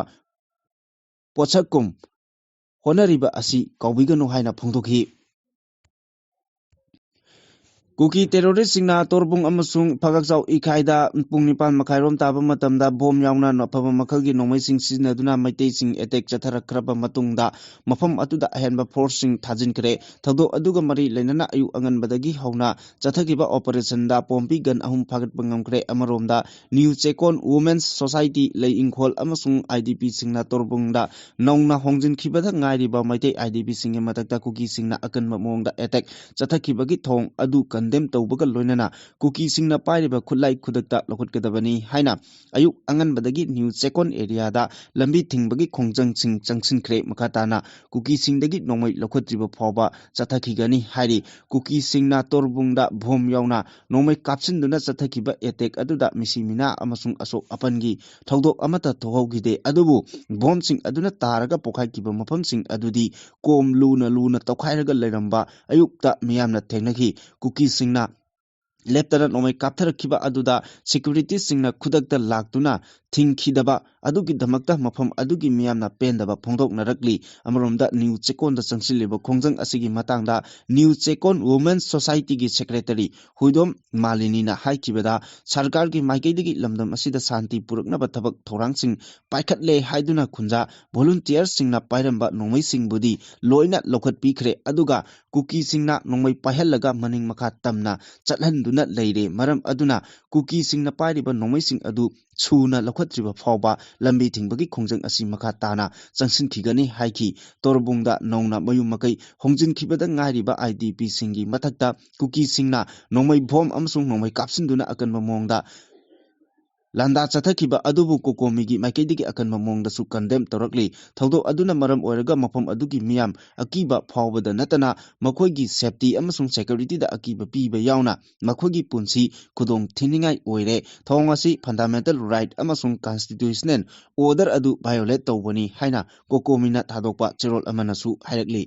ꯄꯣꯠꯁꯛꯀꯨꯝ ꯍꯣꯠꯅꯔꯤꯕ ꯑꯁꯤ ꯀꯥꯎꯕꯤꯒꯅꯨ ꯍꯥꯏꯅ ꯐꯣꯡꯗꯣꯛꯈꯤ꯫ ꯀꯨꯀꯤ ꯇꯦꯔꯣꯔꯤꯁꯁꯤꯡꯅ ꯇꯣꯔꯕꯨꯡ ꯑꯃꯁꯨꯡ ꯐꯒꯛꯆꯥꯎ ꯏꯀꯥꯏꯗ ꯄꯨꯡ ꯅꯤꯄꯥꯟ ꯃꯈꯥꯏꯔꯣꯝ ꯇꯥꯕ ꯃꯇꯝꯗ ꯕꯣꯝ ꯌꯥꯎꯅ ꯑꯐꯕ ꯃꯈꯜꯒꯤ ꯅꯣꯡꯃꯩꯁꯤꯡ ꯁꯤꯖꯤꯟꯅꯗꯨꯅ ꯃꯩꯇꯩꯁꯤꯡ ꯑꯦꯇꯦꯛ ꯆꯠꯊꯔꯛꯈ꯭ꯔꯕ ꯃꯇꯨꯡꯗ ꯃꯐꯝ ꯑꯗꯨꯗ ꯑꯍꯦꯟꯕ ꯐꯣꯔꯁꯁꯤꯡ ꯊꯥꯖꯤꯟꯈ꯭ꯔꯦ꯫ ꯊꯧꯗꯣꯛ ꯑꯗꯨꯒ ꯃꯔꯤ ꯂꯩꯅꯅ ꯑꯌꯨꯛ ꯑꯉꯟꯕꯗꯒꯤ ꯍꯧꯅ ꯆꯠꯊꯈꯤꯕ ꯑꯣꯄꯔꯦꯁꯟꯗ ꯄꯣꯝꯕꯤ ꯒꯟ ꯑꯍꯨꯝ ꯐꯥꯒꯠꯄ ꯉꯝꯈ꯭ꯔꯦ꯫ ꯑꯃꯔꯣꯝꯗ ꯅ꯭ꯌꯨ ꯆꯦꯀꯣꯟ ꯋꯨꯃꯦꯟꯁ ꯁꯣꯁꯥꯏꯇꯤ, ꯂꯩ ꯏꯪꯈꯣꯜ ꯑꯃꯁꯨꯡ ꯑꯥꯏ ꯗꯤ ꯄꯤꯁꯤꯡꯅ ꯇꯣꯔꯕꯨꯡꯗ ꯅꯧꯅ ꯍꯣꯡꯖꯤꯟꯈꯤꯕꯗ ꯉꯥꯏꯔꯤꯕ ꯃꯩꯇꯩ ꯑꯥꯏ ꯗꯤ ꯄꯤꯁꯤꯡꯒꯤ ꯃꯊꯛꯇ ꯀꯨꯀꯤꯁꯤꯡꯅ ꯑꯀꯟꯕ ꯃꯑꯣꯡꯗ ꯑꯦꯇꯦꯛ ꯆꯠꯊꯈꯤꯕꯒꯤ ꯊꯧꯑꯣꯡ ꯑꯗꯨ ꯀꯟ ꯀꯟꯗꯦꯝ ꯇꯧꯕꯒ ꯂꯣꯏꯅꯅ ꯀꯨꯀꯤꯁꯤꯡꯅ ꯄꯥꯏꯔꯤꯕ ꯈꯨꯠꯂꯥꯏ ꯈꯨꯗꯛꯇ ꯂꯧꯈꯠꯀꯗꯕꯅꯤ ꯍꯥꯏꯅ ꯑꯌꯨꯛ ꯑꯉꯟꯕꯗꯒꯤ ꯅ꯭ꯌꯨ ꯆꯦꯀꯣꯟ ꯑꯦꯔꯤꯌꯥꯗ ꯂꯝꯕꯤ ꯊꯤꯡꯕꯒꯤ ꯈꯣꯡꯖꯪꯁꯤꯡ ꯆꯪꯁꯤꯟꯈ꯭ꯔꯦ꯫ ꯃꯈꯥ ꯇꯥꯅ ꯀꯨꯀꯤꯁꯤꯡꯗꯒꯤ ꯅꯣꯡꯃꯩ ꯂꯧꯈꯠꯇ꯭ꯔꯤꯕ ꯐꯥꯎꯕ ꯆꯠꯊꯈꯤꯒꯅꯤ ꯍꯥꯏꯔꯤ꯫ ꯀꯨꯀꯤꯁꯤꯡꯅ ꯇꯣꯔꯕꯨꯡꯗ ꯕꯣꯝ ꯌꯥꯎꯅ ꯅꯣꯡꯃꯩ ꯀꯥꯞꯁꯤꯟꯗꯨꯅ ꯆꯠꯊꯈꯤꯕ ꯑꯦꯇꯦꯛ ꯑꯗꯨꯗ ꯃꯤꯁꯤ ꯃꯤꯅꯥ ꯑꯃꯁꯨꯡ ꯑꯁꯣꯛ ꯑꯄꯟꯒꯤ ꯊꯧꯗꯣꯛ ꯑꯃꯠꯇ ꯊꯣꯛꯍꯧꯈꯤꯗꯦ꯫ ꯑꯗꯨꯕꯨ ꯕꯣꯝꯁꯤꯡ ꯑꯗꯨꯅ ꯇꯥꯔꯒ ꯄꯣꯈꯥꯏꯈꯤꯕ ꯃꯐꯝꯁꯤꯡ ꯑꯗꯨꯗꯤ ꯀꯣꯝ ꯂꯨꯅ ꯂꯨꯅ ꯇꯧꯈꯥꯏꯔꯒ ꯂꯩꯔꯝꯕ ꯑꯌꯨꯛꯇ ꯃꯤꯌꯥꯝꯅ ꯊꯦꯡꯅꯈꯤ꯫ ꯀꯨꯀꯤꯁꯤꯡꯅ ꯂꯦꯞꯇꯅ ꯅꯣꯡꯃꯩ ꯀꯥꯞꯊꯔꯛꯈꯤꯕ ꯑꯗꯨꯗ ꯁꯦꯀ꯭ꯌꯨꯔꯤꯇꯤꯁꯤꯡꯅ ꯈꯨꯗꯛꯇ ꯂꯥꯛꯇꯨꯅ ꯊꯤꯡꯈꯤꯗꯕ ꯑꯗꯨꯒꯤꯗꯃꯛꯇ ꯃꯐꯝ ꯑꯗꯨꯒꯤ ꯃꯤꯌꯥꯝꯅ ꯄꯦꯟꯗꯕ ꯐꯣꯡꯗꯣꯛꯅꯔꯛꯂꯤ꯫ ꯑꯃꯔꯣꯝꯗ ꯅ꯭ꯌꯨ ꯆꯦꯀꯣꯟꯗ ꯆꯪꯁꯤꯜꯂꯤꯕ ꯈꯣꯡꯖꯪ ꯑꯁꯤꯒꯤ ꯃꯇꯥꯡꯗ ꯅ꯭ꯌꯨ ꯆꯦꯀꯣꯟ ꯋꯨꯃꯦꯟ ꯁꯣꯁꯥꯏꯇꯤꯒꯤ ꯁꯦꯀ꯭ꯔꯦꯇꯔꯤ ꯍꯨꯏꯗꯣꯝ ꯃꯥꯂꯤꯅꯤꯅ ꯍꯥꯏꯈꯤꯕꯗ, ꯁꯔꯀꯥꯔꯒꯤ ꯃꯥꯏꯀꯩꯗꯒꯤ ꯂꯝꯗꯝ ꯑꯁꯤꯗ ꯁꯥꯟꯇꯤ ꯄꯨꯔꯛꯅꯕ ꯊꯕꯛ ꯊꯧꯔꯥꯡꯁꯤꯡ ꯄꯥꯏꯈꯠꯂꯦ ꯍꯥꯏꯗꯨꯅ ꯈꯨꯟꯖꯥ ꯚꯣꯂꯨꯟꯇꯤꯌꯔꯁꯤꯡꯅ ꯄꯥꯏꯔꯝꯕ ꯅꯣꯡꯃꯩꯁꯤꯡꯕꯨꯗꯤ ꯂꯣꯏꯅ ꯂꯧꯈꯠꯄꯤꯈ꯭ꯔꯦ꯫ ꯑꯗꯨꯒ ꯀꯨꯀꯤꯁꯤꯡꯅ ꯅꯣꯡꯃꯩ ꯄꯥꯏꯍꯜꯂꯒ ꯃꯅꯤꯡ ꯃꯈꯥ ꯇꯝꯅ ꯆꯠꯍꯟꯗꯨꯅ ꯂꯩꯔꯦ꯫ ꯃꯔꯝ ꯑꯗꯨꯅ ꯀꯨꯀꯤꯁꯤꯡꯅ ꯄꯥꯏꯔꯤꯕ ꯅꯣꯡꯃꯩꯁꯤꯡ ꯑꯗꯨ ꯁꯨꯅ ꯂꯧꯈꯠꯇ꯭ꯔꯤꯕ ꯐꯥꯎꯕ ꯂꯝꯕꯤ ꯊꯤꯡꯕꯒꯤ ꯈꯣꯡꯖꯪ ꯑꯁꯤ ꯃꯈꯥ ꯇꯥꯅ ꯆꯪꯁꯤꯟꯈꯤꯒꯅꯤ ꯍꯥꯏꯈꯤ꯫ ꯇꯣꯔꯕꯨꯡꯗ ꯅꯧꯅ ꯃꯌꯨꯝ ꯃꯀꯩ ꯍꯣꯡꯖꯤꯟꯈꯤꯕꯗ ꯉꯥꯏꯔꯤꯕ ꯑꯥꯏ ꯗꯤ ꯄꯤꯁꯤꯡꯒꯤ ꯃꯊꯛꯇ ꯀꯨꯀꯤꯁꯤꯡꯅ ꯅꯣꯡꯃꯩ ꯕꯣꯝ ꯑꯃꯁꯨꯡ ꯅꯣꯡꯃꯩ ꯀꯥꯞꯁꯤꯟꯗꯨꯅ ꯑꯀꯟꯕ ꯃꯑꯣꯡꯗ ꯂꯥꯟꯗꯥ ꯆꯠꯊꯈꯤꯕ ꯑꯗꯨꯕꯨ ꯀꯣꯀꯣꯃꯤꯒꯤ ꯃꯥꯏꯀꯩꯗꯒꯤ ꯑꯀꯟꯕ ꯃꯑꯣꯡꯗꯁꯨ ꯀꯟꯗꯦꯝ ꯇꯧꯔꯛꯂꯤ꯫ ꯊꯧꯗꯣꯛ ꯑꯗꯨꯅ ꯃꯔꯝ ꯑꯣꯏꯔꯒ ꯃꯐꯝ ꯑꯗꯨꯒꯤ ꯃꯤꯌꯥꯝ ꯑꯀꯤꯕ ꯐꯥꯎꯕꯗ ꯅꯠꯇꯅ ꯃꯈꯣꯏꯒꯤ ꯁꯦꯐꯇꯤ ꯑꯃꯁꯨꯡ ꯁꯦꯀ꯭ꯌꯨꯔꯤꯇꯤꯗ ꯑꯀꯤꯕ ꯄꯤꯕ ꯌꯥꯎꯅ ꯃꯈꯣꯏꯒꯤ ꯄꯨꯟꯁꯤ ꯈꯨꯗꯣꯡ ꯊꯤꯅꯤꯡꯉꯥꯏ ꯑꯣꯏꯔꯦ꯫ ꯊꯧꯑꯣꯡ ꯑꯁꯤ ꯐꯟꯗꯥꯃꯦꯟꯇꯦꯜ ꯔꯥꯏꯠ ꯑꯃꯁꯨꯡ ꯀꯟꯁꯇꯤꯇ꯭ꯌꯨꯁꯅꯦꯜ ꯑꯣꯔꯗꯔ ꯑꯗꯨ ꯚꯥꯏꯑꯣꯂꯦꯠ ꯇꯧꯕꯅꯤ ꯍꯥꯏꯅ ꯀꯣꯀꯣꯃꯤꯅ ꯊꯥꯗꯣꯛꯄ ꯆꯦꯔꯣꯜ ꯑꯃꯅꯁꯨ ꯍꯥꯏꯔꯛꯂꯤ꯫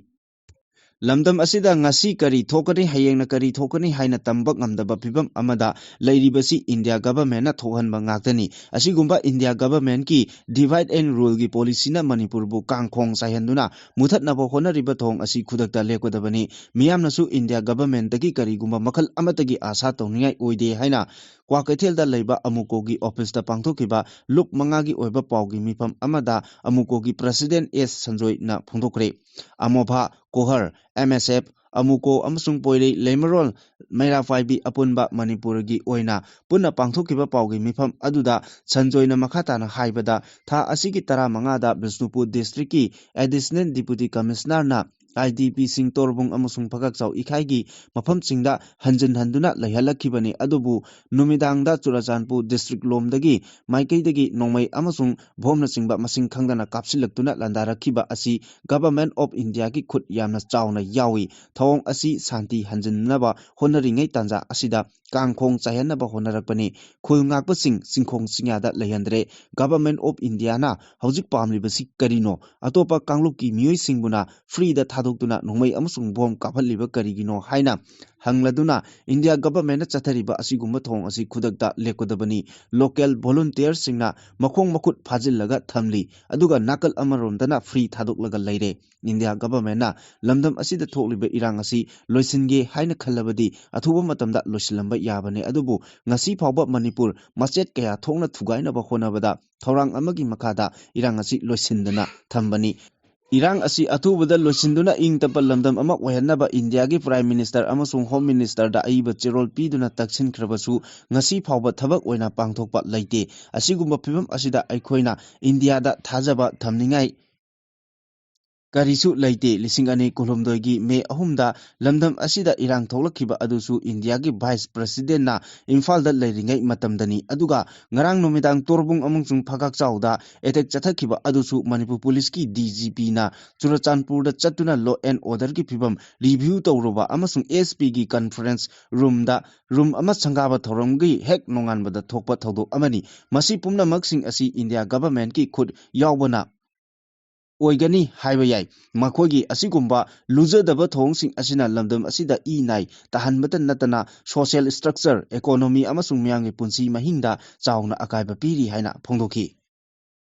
ꯂꯝꯗꯝ ꯑꯁꯤꯗ ꯉꯁꯤ ꯀꯔꯤ ꯊꯣꯛꯀꯅꯤ, ꯍꯌꯦꯡꯅ ꯀꯔꯤ ꯊꯣꯛꯀꯅꯤ ꯍꯥꯏꯅ ꯇꯝꯕ ꯉꯝꯗꯕ ꯐꯤꯕꯝ ꯑꯃꯗ ꯂꯩꯔꯤꯕꯁꯤ ꯏꯟꯗꯤꯌꯥ ꯒꯚꯔꯟꯃꯦꯟꯠꯅ ꯊꯣꯛꯍꯟꯕ ꯉꯥꯛꯇꯅꯤ꯫ ꯑꯁꯤꯒꯨꯝꯕ ꯏꯟꯗꯤꯌꯥ ꯒꯚꯔꯟꯃꯦꯟꯠꯀꯤ divide and ruleꯒꯤ policyꯅ ꯃꯅꯤꯄꯨꯔꯕꯨ ꯀꯥꯡꯈꯣꯡ ꯆꯥꯏꯍꯟꯗꯨꯅ ꯃꯨꯊꯠꯅꯕ ꯍꯣꯠꯅꯔꯤꯕ ꯊꯧꯑꯣꯡ ꯑꯁꯤ ꯈꯨꯗꯛꯇ ꯂꯦꯞꯀꯗꯕꯅꯤ꯫ ꯃꯤꯌꯥꯝꯅꯁꯨ ꯏꯟꯗꯤꯌꯥ ꯒꯚꯔꯟꯃꯦꯟꯠꯇꯒꯤ ꯀꯔꯤꯒꯨꯝꯕ ꯃꯈꯜ ꯑꯃꯠꯇꯒꯤ ꯑꯥꯁꯥ ꯇꯧꯅꯤꯡꯉꯥꯏ ꯑꯣꯏꯗꯦ ꯍꯥꯏꯅ ꯀ꯭ꯋꯥꯀꯩꯊꯦꯜꯗ ꯂꯩꯕ ꯑꯃꯨꯀꯣꯒꯤ ꯑꯣꯐꯤꯁꯇ ꯄꯥꯡꯊꯣꯛꯈꯤꯕ ꯂꯨꯞ ꯃꯉꯥꯒꯤ ꯑꯣꯏꯕ ꯄꯥꯎꯒꯤ ꯃꯤꯐꯝ ꯑꯃꯗ ꯑꯃꯨꯀꯣꯒꯤ ꯄ꯭ꯔꯁꯤꯗꯦꯟꯠ ꯑꯦꯁ ꯁꯟꯖꯣꯏꯅ ꯐꯣꯡꯗꯣꯛꯈ꯭ꯔꯦ꯫ ꯑꯃꯣꯐꯥ, ꯀꯣꯍꯔ, ꯑꯦꯝ ꯑꯦꯁ ꯑꯦꯐ, ꯑꯃꯨꯀꯣ ꯑꯃꯁꯨꯡ ꯄꯣꯏꯔꯩ ꯂꯩꯃꯔꯣꯜ ꯃꯩꯔꯥ ꯄꯥꯏꯕꯤ ꯑꯄꯨꯟꯕ ꯃꯅꯤꯄꯨꯔꯒꯤ ꯑꯣꯏꯅ ꯄꯨꯟꯅ ꯄꯥꯡꯊꯣꯛꯈꯤꯕ ꯄꯥꯎꯒꯤ ꯃꯤꯐꯝ ꯑꯗꯨꯗ ꯁꯟꯖꯣꯏꯅ ꯃꯈꯥ ꯇꯥꯅ ꯍꯥꯏꯕꯗ, ꯊꯥ ꯑꯁꯤꯒꯤ ꯇꯔꯥꯃꯉꯥꯗ ꯕꯤꯁꯅꯨꯄꯨꯔ ꯗꯤꯁꯇ꯭ꯔꯤꯛꯀꯤ ꯑꯦꯗꯤꯁꯅꯦꯜ ꯗꯤꯄꯨꯇꯤ ꯀꯃꯤꯁꯅꯔꯅ IDPꯁꯤꯡ ꯇꯣꯔꯕꯨꯡ ꯑꯃꯁꯨꯡ ꯐꯒꯥꯛꯆꯥꯎ ꯏꯀꯥꯏꯒꯤ ꯃꯐꯝꯁꯤꯡꯗ ꯍꯟꯖꯤꯟ ꯍꯟꯗꯨꯅ ꯂꯩꯍꯜꯂꯛꯈꯤꯕꯅꯤ꯫ ꯑꯗꯨꯕꯨ ꯅꯨꯃꯤꯗꯥꯡꯗ ꯆꯨꯔꯆꯥꯟꯄꯨꯔ district ꯂꯣꯝꯗꯒꯤ ꯃꯥꯏꯀꯩꯗꯒꯤ ꯅꯣꯡꯃꯩ ꯑꯃꯁꯨꯡ ꯕꯣꯝꯅꯆꯤꯡꯕ ꯃꯁꯤꯡ ꯈꯪꯗꯅ ꯀꯥꯞꯁꯤꯜꯂꯛꯇꯨꯅ ꯂꯥꯟꯗꯥꯔꯛꯈꯤꯕ ꯑꯁꯤ Government of Indiaꯒꯤ ꯈꯨꯠ ꯌꯥꯝꯅ ꯆꯥꯎꯅ ꯌꯥꯎꯏ꯫ ꯊꯧꯑꯣꯡ ꯑꯁꯤ ꯁꯥꯟꯇꯤ ꯍꯟꯖꯤꯟꯅꯕ ꯍꯣꯠꯅꯔꯤꯉꯩ ꯇꯥꯟꯖꯥ ꯑꯁꯤꯗ ꯀꯥꯡꯈꯣꯡ ꯆꯥꯏꯍꯟꯅꯕ ꯍꯣꯠꯅꯔꯛꯄꯅꯤ꯫ ꯈꯨꯜ ꯉꯥꯛꯄꯁꯤꯡ ꯆꯤꯡꯈꯣꯡ ꯆꯤꯡꯌꯥꯗ ꯂꯩꯍꯟꯗ꯭ꯔꯦ꯫ Government of Indiaꯅ ꯍꯧꯖꯤꯛ ꯄꯥꯝꯂꯤꯕꯁꯤ ꯀꯔꯤꯅꯣ? ꯑꯇꯣꯞꯄ ꯀꯥꯡꯂꯨꯞꯀꯤ ꯃꯤꯑꯣꯏꯁꯤꯡꯕꯨꯅ freeꯗ ꯊꯥꯗꯣꯛꯇꯨꯅ ꯅꯣꯡꯃꯩ ꯑꯃꯁꯨꯡ ꯕꯣꯝ ꯀꯥꯞꯍꯜꯂꯤꯕ ꯀꯔꯤꯒꯤꯅꯣ ꯍꯥꯏꯅ ꯍꯪꯂꯗꯨꯅ India Governmentꯅ ꯆꯠꯊꯔꯤꯕ ꯑꯁꯤꯒꯨꯝꯕ ꯊꯧꯑꯣꯡ ꯑꯁꯤ ꯈꯨꯗꯛꯇ ꯂꯦꯞꯀꯗꯕꯅꯤ꯫ Local volunteerꯁꯤꯡꯅ ꯃꯈꯣꯡ ꯃꯈꯨꯠ ꯐꯥꯖꯤꯜꯂꯒ ꯊꯝꯂꯤ, ꯑꯗꯨꯒ ꯅꯥꯀꯜ ꯑꯃꯔꯣꯝꯗꯅ free ꯊꯥꯗꯣꯛꯂꯒ ꯂꯩꯔꯦ꯫ India Governmentꯅ ꯂꯝꯗꯝ ꯑꯁꯤꯗ ꯊꯣꯛꯂꯤꯕ ꯏꯔꯥꯡ ꯑꯁꯤ ꯂꯣꯏꯁꯤꯟꯒꯦ ꯍꯥꯏꯅ ꯈꯜꯂꯕꯗꯤ ꯑꯊꯨꯕ ꯃꯇꯝꯗ ꯂꯣꯏꯁꯤꯜꯂꯝꯕ ꯌꯥꯕꯅꯤ꯫ ꯑꯗꯨꯕꯨ ꯉꯁꯤ ꯐꯥꯎꯕ ꯃꯅꯤꯄꯨꯔ ꯃꯆꯦꯠ ꯀꯌꯥ ꯊꯣꯛꯅ ꯊꯨꯒꯥꯏꯅꯕ ꯍꯣꯠꯅꯕꯗ ꯊꯧꯔꯥꯡ ꯑꯃꯒꯤ ꯃꯈꯥꯗ ꯏꯔꯥꯡ ꯑꯁꯤ ꯂꯣꯏꯁꯤꯟꯗꯅ ꯊꯝꯕꯅꯤ꯫ ꯏꯔꯥꯡ ꯑꯁꯤ ꯑꯊꯨꯕꯗ ꯂꯣꯏꯁꯤꯟꯗꯨꯅ ꯏꯪ ꯇꯞꯄ ꯂꯝꯗꯝ ꯑꯃ ꯑꯣꯏꯍꯟꯅꯕ Indiaꯒꯤ Prime Minister ꯑꯃꯁꯨꯡ Home Ministerꯗ ꯑꯏꯕ ꯆꯦꯔꯣꯜ ꯄꯤꯗꯨꯅ ꯇꯛꯁꯤꯟꯈ꯭ꯔꯕꯁꯨ ꯉꯁꯤ ꯐꯥꯎꯕ ꯊꯕꯛ ꯑꯣꯏꯅ ꯄꯥꯡꯊꯣꯛꯄ ꯂꯩꯇꯦ꯫ ꯑꯁꯤꯒꯨꯝꯕ ꯐꯤꯕꯝ ꯑꯁꯤꯗ ꯑꯩꯈꯣꯏꯅ Indiaꯗ ꯊꯥꯖꯕ ꯊꯝꯅꯤꯡꯉꯥꯏ ꯀꯔꯤꯁꯨ ꯂꯩꯇꯦ꯫ ꯂꯤꯁꯤꯡ ꯑꯅꯤ ꯀꯨꯟꯍꯨꯝꯗꯣꯏꯒꯤ May ꯑꯍꯨꯝꯗ ꯂꯝꯗꯝ ꯑꯁꯤꯗ ꯏꯔꯥꯡ ꯊꯣꯛꯂꯛꯈꯤꯕ ꯑꯗꯨꯁꯨ Indiaꯒꯤ Vice Presidentꯅ ꯏꯝꯐꯥꯜꯗ ꯂꯩꯔꯤꯉꯩ ꯃꯇꯝꯗꯅꯤ꯫ ꯑꯗꯨꯒ ꯉꯔꯥꯡ ꯅꯨꯃꯤꯗꯥꯡ ꯇꯣꯔꯕꯨꯡ ꯑꯃꯁꯨꯡ ꯐꯒꯥꯛꯆꯥꯎꯗ attack ꯆꯠꯊꯈꯤꯕ ꯑꯗꯨꯁꯨ ꯃꯅꯤꯄꯨꯔ Policeꯀꯤ DGPꯅ ꯆꯨꯔꯆꯥꯟꯄꯨꯔꯗ ꯆꯠꯇꯨꯅ law and orderꯒꯤ ꯐꯤꯕꯝ review ꯇꯧꯔꯨꯕ ꯑꯃꯁꯨꯡ SPꯒꯤ conference roomꯗ room ꯑꯃ ꯁꯪꯒꯥꯕ ꯊꯧꯔꯝꯒꯤ ꯍꯦꯛ ꯅꯣꯡꯉꯥꯟꯕꯗ ꯊꯣꯛꯄ ꯊꯧꯗꯣꯛ ꯑꯃꯅꯤ꯫ ꯃꯁꯤ ꯄꯨꯝꯅꯃꯛꯁꯤꯡ ꯑꯁꯤ India Governmentꯀꯤ ꯈꯨꯠ ꯌꯥꯎꯕꯅ ꯑꯣꯏꯒꯅꯤ ꯍꯥꯏꯕ ꯌꯥꯏ꯫ ꯃꯈꯣꯏꯒꯤ ꯑꯁꯤꯒꯨꯝꯕ ꯂꯨꯖꯗꯕ ꯊꯧꯑꯣꯡꯁꯤꯡ ꯑꯁꯤꯅ ꯂꯝꯗꯝ ꯑꯁꯤꯗ ꯏ ꯅꯥꯏ ꯇꯥꯍꯟꯕꯇ ꯅꯠꯇꯅ social structure, economy ꯑꯃꯁꯨꯡ ꯃꯤꯌꯥꯝꯒꯤ ꯄꯨꯟꯁꯤ ꯃꯍꯤꯡꯗ ꯆꯥꯎꯅ ꯑꯀꯥꯏꯕ ꯄꯤꯔꯤ ꯍꯥꯏꯅ ꯐꯣꯡꯗꯣꯛꯈꯤ꯫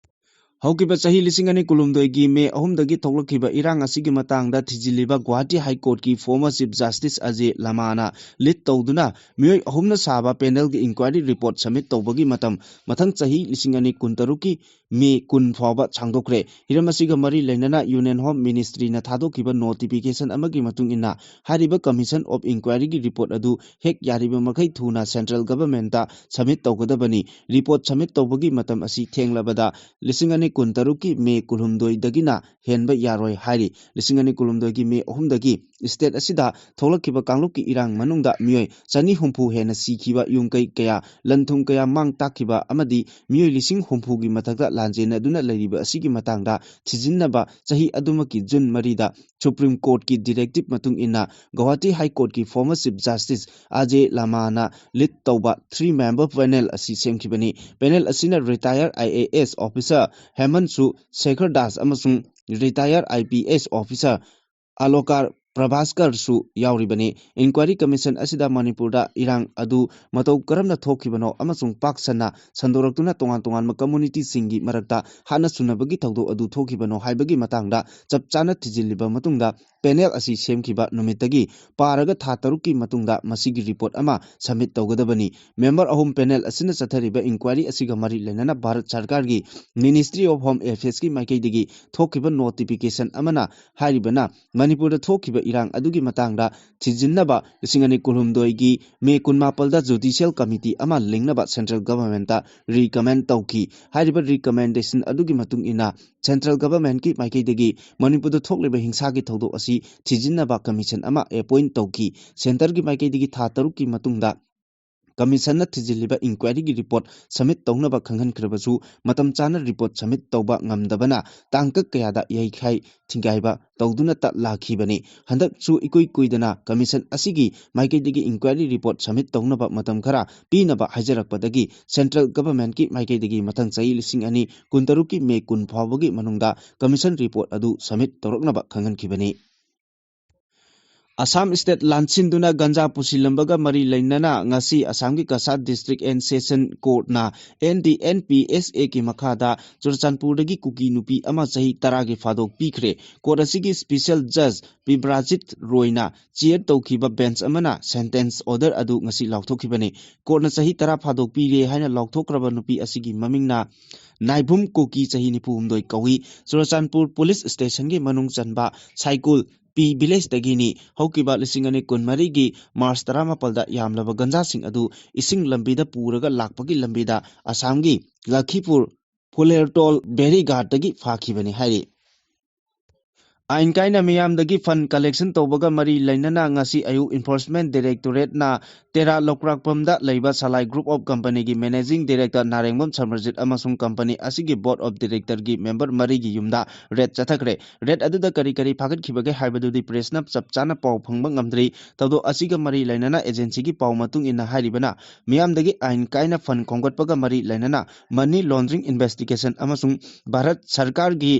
ꯍꯧꯈꯤꯕ ꯆꯍꯤ ꯂꯤꯁꯤꯡ ꯑꯅꯤ ꯀꯨꯟꯍꯨꯝꯗꯣꯏꯒꯤ May ꯑꯍꯨꯝꯗꯒꯤ ꯊꯣꯛꯂꯛꯈꯤꯕ ꯏꯔꯥꯡ ꯑꯁꯤꯒꯤ ꯃꯇꯥꯡꯗ ꯊꯤꯖꯤꯜꯂꯤꯕ Guwahati High Courtꯀꯤ former Chief Justice Ajay Lamana lead ꯇꯧꯗꯨꯅ ꯃꯤꯑꯣꯏ ꯑꯍꯨꯝꯅ ꯁꯥꯕ panelꯒꯤ inquiry report submit ꯇꯧꯕꯒꯤ ꯃꯇꯝ ꯃꯊꯪ ꯆꯍꯤ ꯂꯤꯁꯤꯡ ꯑꯅꯤ ꯀꯨꯟꯇꯔꯨꯛꯀꯤ ꯃꯦ ꯀꯨꯟ ꯐꯥꯎꯕ ꯁꯥꯡꯗꯣꯛꯈ꯭ꯔꯦ꯫ ꯍꯤꯔꯝ ꯑꯁꯤꯒ ꯃꯔꯤ ꯂꯩꯅꯅ Union Home Ministry ꯅ ꯊꯥꯗꯣꯛꯈꯤꯕ notification ꯑꯃꯒꯤ ꯃꯇꯨꯡ ꯏꯟꯅ, ꯍꯥꯏꯔꯤꯕ Commission of Inquiry ꯒꯤ report ꯑꯗꯨ ꯍꯦꯛ ꯌꯥꯔꯤꯕ ꯃꯈꯩ ꯊꯨꯅ central government ꯇ submit ꯇꯧꯒꯗꯕꯅꯤ꯫ Report submit ꯇꯧꯕꯒꯤ ꯃꯇꯝ ꯑꯁꯤ ꯊꯦꯡꯂꯕꯗ ꯂꯤꯁꯤꯡ ꯑꯅꯤ ꯀꯨꯟꯇꯔꯨꯛꯀꯤ ꯃꯦ ꯀꯨꯟꯍꯨꯝꯗꯣꯏꯗꯒꯤꯅ ꯍꯦꯟꯕ ꯌꯥꯔꯣꯏ ꯍꯥꯏꯔꯤ꯫ ꯂꯤꯁꯤꯡ ꯑꯅꯤ ꯀꯨꯟꯍꯨꯝꯗꯣꯏꯒꯤ ꯃꯦ ꯑꯍꯨꯝꯗꯒꯤ state ꯑꯁꯤꯗ ꯊꯣꯛꯂꯛꯈꯤꯕ ꯀꯥꯡꯂꯨꯞꯀꯤ ꯏꯔꯥꯡ ꯃꯅꯨꯡꯗ ꯃꯤꯑꯣꯏ ꯆꯅꯤ ꯍꯨꯝꯐꯨ ꯍꯦꯟꯅ ꯁꯤꯈꯤꯕ, ꯌꯨꯝ ꯀꯩ ꯀꯌꯥ, ꯂꯟ ꯊꯨꯝ ꯀꯌꯥ ꯃꯥꯡ ꯇꯥꯛꯈꯤꯕ ꯑꯃꯗꯤ ꯃꯤꯑꯣꯏ ꯂꯤꯁꯤꯡ ꯍꯨꯝꯐꯨꯒꯤ ꯃꯊꯛꯇ ꯂꯥꯟꯖꯦꯟꯅꯗꯨꯅ ꯂꯩꯔꯤꯕ ꯑꯁꯤꯒꯤ ꯃꯇꯥꯡꯗ ꯊꯤꯖꯤꯟꯅꯕ ꯆꯍꯤ ꯑꯗꯨꯃꯛꯀꯤ ꯖꯨꯟ ꯃꯔꯤꯗ Supreme Court ꯀꯤ directive ꯃꯇꯨꯡ ꯏꯟꯅ ꯒꯧꯍꯥꯇꯤ High Court ꯀꯤ former Chief Justice ꯑꯖꯦ ꯂꯥꯃꯥꯅ lead ꯇꯧꯕ three member panel ꯑꯁꯤ ꯁꯦꯝꯈꯤꯕꯅꯤ꯫ Panel ꯑꯁꯤꯅ retired I A S officer ꯍꯦꯃꯟꯁꯨ Sekhar Das ꯑꯃꯁꯨꯡ retired I P S officer ꯑꯂꯣꯀꯥꯔ ꯄ꯭ꯔꯚꯥꯁꯀꯔꯁꯨ ꯌꯥꯎꯔꯤꯕꯅꯤ꯫ Inquiry Commission ꯑꯁꯤꯗ ꯃꯅꯤꯄꯨꯔꯗ ꯏꯔꯥꯡ ꯑꯗꯨ ꯃꯇꯧ ꯀꯔꯝꯅ ꯊꯣꯛꯈꯤꯕꯅꯣ ꯑꯃꯁꯨꯡ ꯄꯥꯛ ꯁꯟꯅ ꯁꯟꯗꯣꯔꯛꯇꯨꯅ ꯇꯣꯉꯥꯟ ꯇꯣꯉꯥꯟꯕ community ꯁꯤꯡꯒꯤ ꯃꯔꯛꯇ ꯍꯥꯠꯅ ꯁꯨꯅꯕꯒꯤ ꯊꯧꯗꯣꯛ ꯑꯗꯨ ꯊꯣꯛꯈꯤꯕꯅꯣ ꯍꯥꯏꯕꯒꯤ ꯃꯇꯥꯡꯗ ꯆꯞ ꯆꯥꯅ ꯊꯤꯖꯤꯜꯂꯤꯕ ꯃꯇꯨꯡꯗ, panel ꯑꯁꯤ ꯁꯦꯝꯈꯤꯕ ꯅꯨꯃꯤꯠꯇꯒꯤ ꯄꯥꯔꯒ ꯊꯥ ꯇꯔꯨꯛꯀꯤ ꯃꯇꯨꯡꯗ ꯃꯁꯤꯒꯤ report ꯑꯃ submit ꯇꯧꯒꯗꯕꯅꯤ꯫ Member ꯑꯍꯨꯝ panel ꯑꯁꯤꯅ ꯆꯠꯊꯔꯤꯕ inquiry ꯑꯁꯤꯒ ꯃꯔꯤ ꯂꯩꯅꯅ ꯚꯥꯔꯠ ꯁꯔꯀꯥꯔꯒꯤ Ministry of Home Affairs ꯀꯤ ꯃꯥꯏꯀꯩꯗꯒꯤ ꯊꯣꯛꯈꯤꯕ notification ꯑꯃꯅ ꯍꯥꯏꯔꯤꯕꯅ ꯃꯅꯤꯄꯨꯔꯗ ꯊꯣꯛꯈꯤꯕ ꯏꯔꯥꯡ ꯑꯗꯨꯒꯤ ꯃꯇꯥꯡꯗ ꯊꯤꯖꯤꯟꯅꯕ ꯂꯤꯁꯤꯡ ꯑꯅꯤ ꯀꯨꯟꯍꯨꯝꯗꯣꯏꯒꯤ ꯃꯦ ꯀꯨꯟꯃꯥꯄꯜꯗ judicial committee ꯑꯃ ꯂꯤꯡꯅꯕ central government ꯇ recommend ꯇꯧꯈꯤ꯫ ꯍꯥꯏꯔꯤꯕ recommendation ꯑꯗꯨꯒꯤ ꯃꯇꯨꯡ ꯏꯟꯅ central government ꯀꯤ ꯃꯥꯏꯀꯩꯗꯒꯤ ꯃꯅꯤꯄꯨꯔꯗ ꯊꯣꯛꯂꯤꯕ ꯍꯤꯡꯁꯥꯒꯤ ꯊꯧꯗꯣꯛ ꯑꯁꯤ ꯊꯤꯖꯤꯟꯅꯕ commission ꯑꯃ appoint ꯇꯧꯈꯤ꯫ Centre ꯒꯤ ꯃꯥꯏꯀꯩꯗꯒꯤ ꯊꯥ ꯇꯔꯨꯛꯀꯤ ꯃꯇꯨꯡꯗ commission ꯅ ꯊꯤꯖꯤꯜꯂꯤꯕ inquiry ꯒꯤ report submit ꯇꯧꯅꯕ ꯈꯪꯍꯟꯈ꯭ꯔꯕꯁꯨ, ꯃꯇꯝ ꯆꯥꯅ report submit ꯇꯧꯕ ꯉꯝꯗꯕꯅ ꯇꯥꯡꯀꯛ ꯀꯌꯥꯗ ꯌꯩꯈꯥꯏ ꯊꯤꯡꯒꯥꯏꯕ ꯇꯧꯗꯨꯅꯇ ꯂꯥꯛꯈꯤꯕꯅꯤ꯫ ꯍꯟꯗꯛꯁꯨ ꯏꯀꯨꯏ ꯀꯨꯏꯗꯅ commission ꯑꯁꯤꯒꯤ ꯃꯥꯏꯀꯩꯗꯒꯤ inquiry report submit ꯇꯧꯅꯕ ꯃꯇꯝ ꯈꯔ ꯄꯤꯅꯕ ꯍꯥꯏꯖꯔꯛꯄꯗꯒꯤ central government ꯀꯤ ꯃꯥꯏꯀꯩꯗꯒꯤ ꯃꯊꯪ ꯆꯍꯤ ꯂꯤꯁꯤꯡ ꯑꯅꯤ ꯀꯨꯟꯇꯔꯨꯛꯀꯤ ꯃꯦ ꯀꯨꯟ ꯐꯥꯎꯕꯒꯤ ꯃꯅꯨꯡꯗ commission report ꯑꯗꯨ submit ꯇꯧꯔꯛꯅꯕ ꯈꯪꯍꯟꯈꯤꯕꯅꯤ꯫ ꯑꯁꯥꯝ ꯁ꯭ꯇꯦꯠ ꯂꯥꯟꯁꯤꯟꯗꯨꯅ ꯒꯟꯖꯥ ꯄꯨꯁꯤꯜꯂꯝꯕꯒ ꯃꯔꯤ ꯂꯩꯅꯅ ꯉꯁꯤ ꯑꯁꯥꯝꯒꯤ ꯀꯁꯥꯠ ꯗꯤꯁꯇ꯭ꯔꯤꯛ ꯑꯦꯟ ꯁꯦꯁꯟ ꯀꯣꯔꯠꯅ ꯑꯦꯟ ꯗꯤ ꯑꯦꯟ ꯄꯤ ꯑꯦꯁ ꯑꯦꯒꯤ ꯃꯈꯥꯗ ꯆꯨꯔꯆꯥꯟꯄꯨꯔꯗꯒꯤ ꯀꯨꯀꯤ ꯅꯨꯄꯤ ꯑꯃ ꯆꯍꯤ ꯇꯔꯥꯒꯤ ꯐꯥꯗꯣꯛ ꯄꯤꯈ꯭ꯔꯦ꯫ ꯀꯣꯔꯠ ꯑꯁꯤꯒꯤ ꯁ꯭ꯄꯤꯁꯦꯜ ꯖꯖ ꯄꯤꯕ꯭ꯔꯥꯖꯤꯠ ꯔꯣꯏꯅ ꯆꯤꯌꯔ ꯇꯧꯈꯤꯕ ꯕꯦꯟꯆ ꯑꯃꯅ ꯁꯦꯟꯇꯦꯟꯁ ꯑꯣꯔꯗꯔ ꯑꯗꯨ ꯉꯁꯤ ꯂꯥꯎꯊꯣꯛꯈꯤꯕꯅꯤ꯫ ꯀꯣꯔꯠꯅ ꯆꯍꯤ ꯇꯔꯥ ꯐꯥꯗꯣꯛ ꯄꯤꯔꯦ ꯍꯥꯏꯅ ꯂꯥꯎꯊꯣꯛꯈ꯭ꯔꯕ ꯅꯨꯄꯤ ꯑꯁꯤꯒꯤ ꯃꯃꯤꯡꯅ ꯅꯥꯏꯕꯨꯝ ꯀꯨꯀꯤ, ꯆꯍꯤ ꯅꯤꯐꯨ ꯍꯨꯝꯗꯣꯏ ꯀꯧꯏ꯫ ꯆꯨꯔꯆꯥꯟꯄꯨꯔ ꯄꯨꯂꯤꯁ ꯁ꯭ꯇꯦꯁꯟꯒꯤ ꯃꯅꯨꯡ ꯆꯟꯕ ꯁꯥꯏꯀꯨꯜ ꯄꯤ ꯚꯤꯂꯦꯖꯇꯒꯤꯅꯤ꯫ ꯍꯧꯈꯤꯕ ꯂꯤꯁꯤꯡ ꯑꯅꯤ ꯀꯨꯟꯃꯔꯤꯒꯤ ꯃꯥꯔꯆ ꯇꯔꯥꯃꯥꯄꯜꯗ ꯌꯥꯝꯂꯕ ꯒꯟꯖꯥꯁꯤꯡ ꯑꯗꯨ ꯏꯁꯤꯡ ꯂꯝꯕꯤꯗ ꯄꯨꯔꯒ ꯂꯥꯛꯄꯒꯤ ꯂꯝꯕꯤꯗ ꯑꯁꯥꯝꯒꯤ ꯂꯈꯤꯄꯨꯔ ꯐꯨꯂꯦꯔꯇꯣꯜ ꯕꯦꯔꯤꯒꯥꯔꯗꯒꯤ ꯐꯥꯈꯤꯕꯅꯤ ꯍꯥꯏꯔꯤ꯫ ꯑꯥꯏꯟ ꯀꯥꯏꯅ ꯃꯤꯌꯥꯝꯗꯒꯤ ꯐꯟ ꯀꯂꯦꯛꯁꯟ ꯇꯧꯕꯒ ꯃꯔꯤ ꯂꯩꯅꯅ ꯉꯁꯤ ꯑꯌꯨꯛ ꯏꯟꯐꯣꯔꯁꯃꯦꯟ ꯗꯥꯏꯔꯦꯛꯇꯣꯔꯦꯠꯅ ꯇꯦꯔꯥ ꯂꯧꯀ꯭ꯔꯥꯛꯄꯝꯗ ꯂꯩꯕ ꯁꯂꯥꯏ ꯒ꯭ꯔꯨꯞ ꯑꯣꯐ ꯀꯝꯄꯅꯤꯒꯤ ꯃꯦꯅꯦꯖꯤꯡ ꯗꯥꯏꯔꯦꯛꯇꯔ ꯅꯥꯔꯦꯡꯕꯝ ꯁꯃꯔꯖꯤꯠ ꯑꯃꯁꯨꯡ ꯀꯝꯄꯅꯤ ꯑꯁꯤꯒꯤ ꯕꯣꯔꯗ ꯑꯣꯐ ꯗꯥꯏꯔꯦꯛꯇꯔꯒꯤ ꯃꯦꯝꯕꯔ ꯃꯔꯤꯒꯤ ꯌꯨꯝꯗ ꯔꯦꯗ ꯆꯠꯊꯈ꯭ꯔꯦ꯫ ꯔꯦꯗ ꯑꯗꯨꯗ ꯀꯔꯤ ꯀꯔꯤ ꯐꯥꯒꯠꯈꯤꯕꯒꯦ ꯍꯥꯏꯕꯗꯨꯗꯤ ꯄ꯭ꯔꯦꯁꯅ ꯆꯞ ꯆꯥꯅ ꯄꯥꯎ ꯐꯪꯕ ꯉꯝꯗ꯭ꯔꯤ꯫ ꯊꯧꯗꯣꯛ ꯑꯁꯤꯒ ꯃꯔꯤ ꯂꯩꯅꯅ ꯑꯦꯖꯦꯟꯁꯤꯒꯤ ꯄꯥꯎ ꯃꯇꯨꯡ ꯏꯟꯅ ꯍꯥꯏꯔꯤꯕꯅ ꯃꯤꯌꯥꯝꯗꯒꯤ ꯑꯥꯏꯟ ꯀꯥꯏꯅ ꯐꯟ ꯈꯣꯝꯒꯠꯄꯒ ꯃꯔꯤ ꯂꯩꯅꯅ ꯃꯅꯤ ꯂꯣꯟꯗ꯭ꯔꯤꯡ ꯏꯟꯚꯦꯁꯇꯤꯒꯦꯁꯟ ꯑꯃꯁꯨꯡ ꯚꯥꯔꯠ ꯁꯔꯀꯥꯔꯒꯤ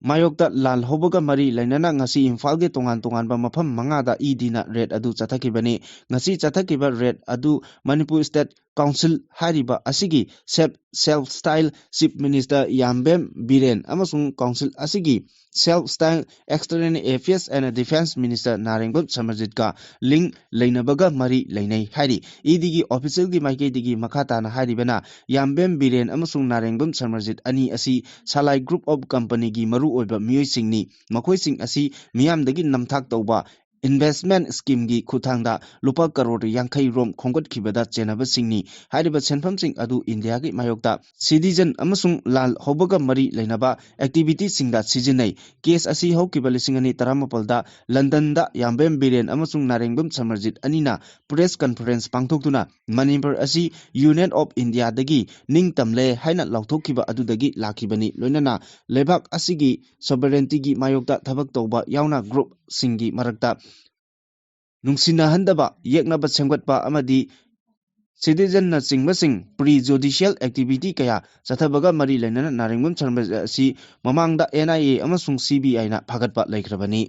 ꯃꯥꯌꯣꯛꯇ ꯂꯥꯜꯍꯧꯕꯒ ꯃꯔꯤ ꯂꯩꯅꯅ ꯉꯁꯤ ꯏꯝꯐꯥꯜꯒꯤ ꯇꯣꯉꯥꯟ ꯇꯣꯉꯥꯟꯕ ꯃꯐꯝ ꯃꯉꯥꯗ ꯏ ꯗꯤꯅ ꯔꯦꯗ ꯑꯗꯨ ꯆꯠꯊꯈꯤꯕꯅꯤ꯫ ꯉꯁꯤ ꯆꯠꯊꯈꯤꯕ ꯔꯦꯗ ꯑꯗꯨ ꯃꯅꯤꯄꯨꯔ ꯁ꯭ꯇꯦꯠ ꯀꯥꯎꯟꯁꯤꯜ ꯍꯥꯏꯔꯤꯕ ꯑꯁꯤꯒꯤ self self style chief minister Yambem Biren ꯑꯃꯁꯨꯡ ꯀꯥꯎꯟꯁꯤꯜ ꯑꯁꯤꯒꯤ self style external affairs and defence minister Narengbam ꯁꯃꯔꯖꯤꯠꯀ ꯂꯤꯡ ꯂꯩꯅꯕꯒ ꯃꯔꯤ ꯂꯩꯅꯩ ꯍꯥꯏꯔꯤ꯫ ꯏ ꯗꯤꯒꯤ ꯑꯣꯐꯤꯁꯤꯌꯦꯜꯒꯤ ꯃꯥꯏꯀꯩꯗꯒꯤ ꯃꯈꯥ ꯇꯥꯅ ꯍꯥꯏꯔꯤꯕꯅ ꯌꯥꯝꯕꯦꯝ ꯕꯤꯔꯦꯟ ꯑꯃꯁꯨꯡ ꯅꯥꯔꯦꯡꯕꯝ ꯁꯃꯔꯖꯤꯠ ꯑꯅꯤ ꯑꯁꯤ ꯁꯂꯥꯏ ꯒ꯭ꯔꯨꯞ ꯑꯣꯐ ꯀꯝꯄꯅꯤꯒꯤ ꯃꯔꯨꯑꯣꯏꯕ ꯃꯤꯑꯣꯏꯁꯤꯡꯅꯤ꯫ ꯃꯈꯣꯏꯁꯤꯡ ꯑꯁꯤ ꯃꯤꯌꯥꯝꯗꯒꯤ ꯅꯝꯊꯥꯛ ꯇꯧꯕ ꯏꯟꯚꯦꯁꯃꯦꯟ ꯁ꯭ꯀꯤꯝꯒꯤ ꯈꯨꯠꯊꯥꯡꯗ ꯂꯨꯄꯥ ꯀꯔꯣꯔ ꯌꯥꯡꯈꯩ ꯔꯣꯝ ꯈꯣꯝꯒꯠꯈꯤꯕꯗ ꯆꯦꯟꯅꯕꯁꯤꯡꯅꯤ꯫ ꯍꯥꯏꯔꯤꯕ ꯁꯦꯟꯐꯝꯁꯤꯡ ꯑꯗꯨ ꯏꯟꯗꯤꯌꯥꯒꯤ ꯃꯥꯌꯣꯛꯇ ꯁꯤꯇꯤꯖꯟ ꯑꯃꯁꯨꯡ ꯂꯥꯜ ꯍꯧꯕꯒ ꯃꯔꯤ ꯂꯩꯅꯕ ꯑꯦꯛꯇꯤꯚꯤꯇꯤꯁꯤꯡꯗ ꯁꯤꯖꯤꯟꯅꯩ꯫ ꯀꯦꯁ ꯑꯁꯤ ꯍꯧꯈꯤꯕ ꯂꯤꯁꯤꯡ ꯑꯅꯤ ꯇꯔꯥꯃꯥꯄꯜꯗ ꯂꯟꯗꯟꯗ ꯌꯥꯝꯕꯦꯝ ꯕꯤꯔꯦꯟ ꯑꯃꯁꯨꯡ ꯅꯥꯔꯦꯡꯕꯝ ꯁꯃꯔꯖꯤꯠ ꯑꯅꯤꯅ ꯄ꯭ꯔꯦꯁ ꯀꯟꯐꯔꯦꯟꯁ ꯄꯥꯡꯊꯣꯛꯇꯨꯅ ꯃꯅꯤꯄꯨꯔ ꯑꯁꯤ ꯌꯨꯅꯤꯌꯟ ꯑꯣꯐ ꯏꯟꯗꯤꯌꯥꯗꯒꯤ ꯅꯤꯡꯇꯝꯂꯦ ꯍꯥꯏꯅ ꯂꯥꯎꯊꯣꯛꯈꯤꯕ ꯑꯗꯨꯗꯒꯤ ꯂꯥꯛꯈꯤꯕꯅꯤ꯫ ꯂꯣꯏꯅꯅ ꯂꯩꯕꯥꯛ ꯑꯁꯤꯒꯤ ꯁꯣꯚꯔꯦꯟꯇꯤꯒꯤ ꯃꯥꯌꯣꯛꯇ ꯊꯕꯛ ꯇꯧꯕ ꯌꯥꯎꯅ ꯒ꯭ꯔꯨꯞꯁꯤꯡꯒꯤ ꯃꯔꯛꯇ ꯅꯨꯡꯁꯤꯅꯍꯟꯗꯕ, ꯌꯦꯛꯅꯕ ꯁꯦꯝꯒꯠꯄ ꯑꯃꯗꯤ ꯁꯤꯇꯤꯖꯟꯅꯆꯤꯡꯕꯁꯤꯡ ꯄ꯭ꯔꯤ ꯖꯨꯗꯤꯁꯤꯌꯦꯜ ꯑꯦꯛꯇꯤꯚꯤꯇꯤ ꯀꯌꯥ ꯆꯠꯊꯕꯒ ꯃꯔꯤ ꯂꯩꯅꯅ ꯅꯥꯔꯦꯡꯕꯝ ꯁꯔꯃ ꯑꯁꯤ ꯃꯃꯥꯡꯗ ꯑꯦꯟ ꯑꯥꯏ ꯑꯦ ꯑꯃꯁꯨꯡ ꯁꯤ ꯕꯤ ꯑꯥꯏꯅ ꯐꯥꯒꯠꯄ ꯂꯩꯈ꯭ꯔꯕꯅꯤ꯫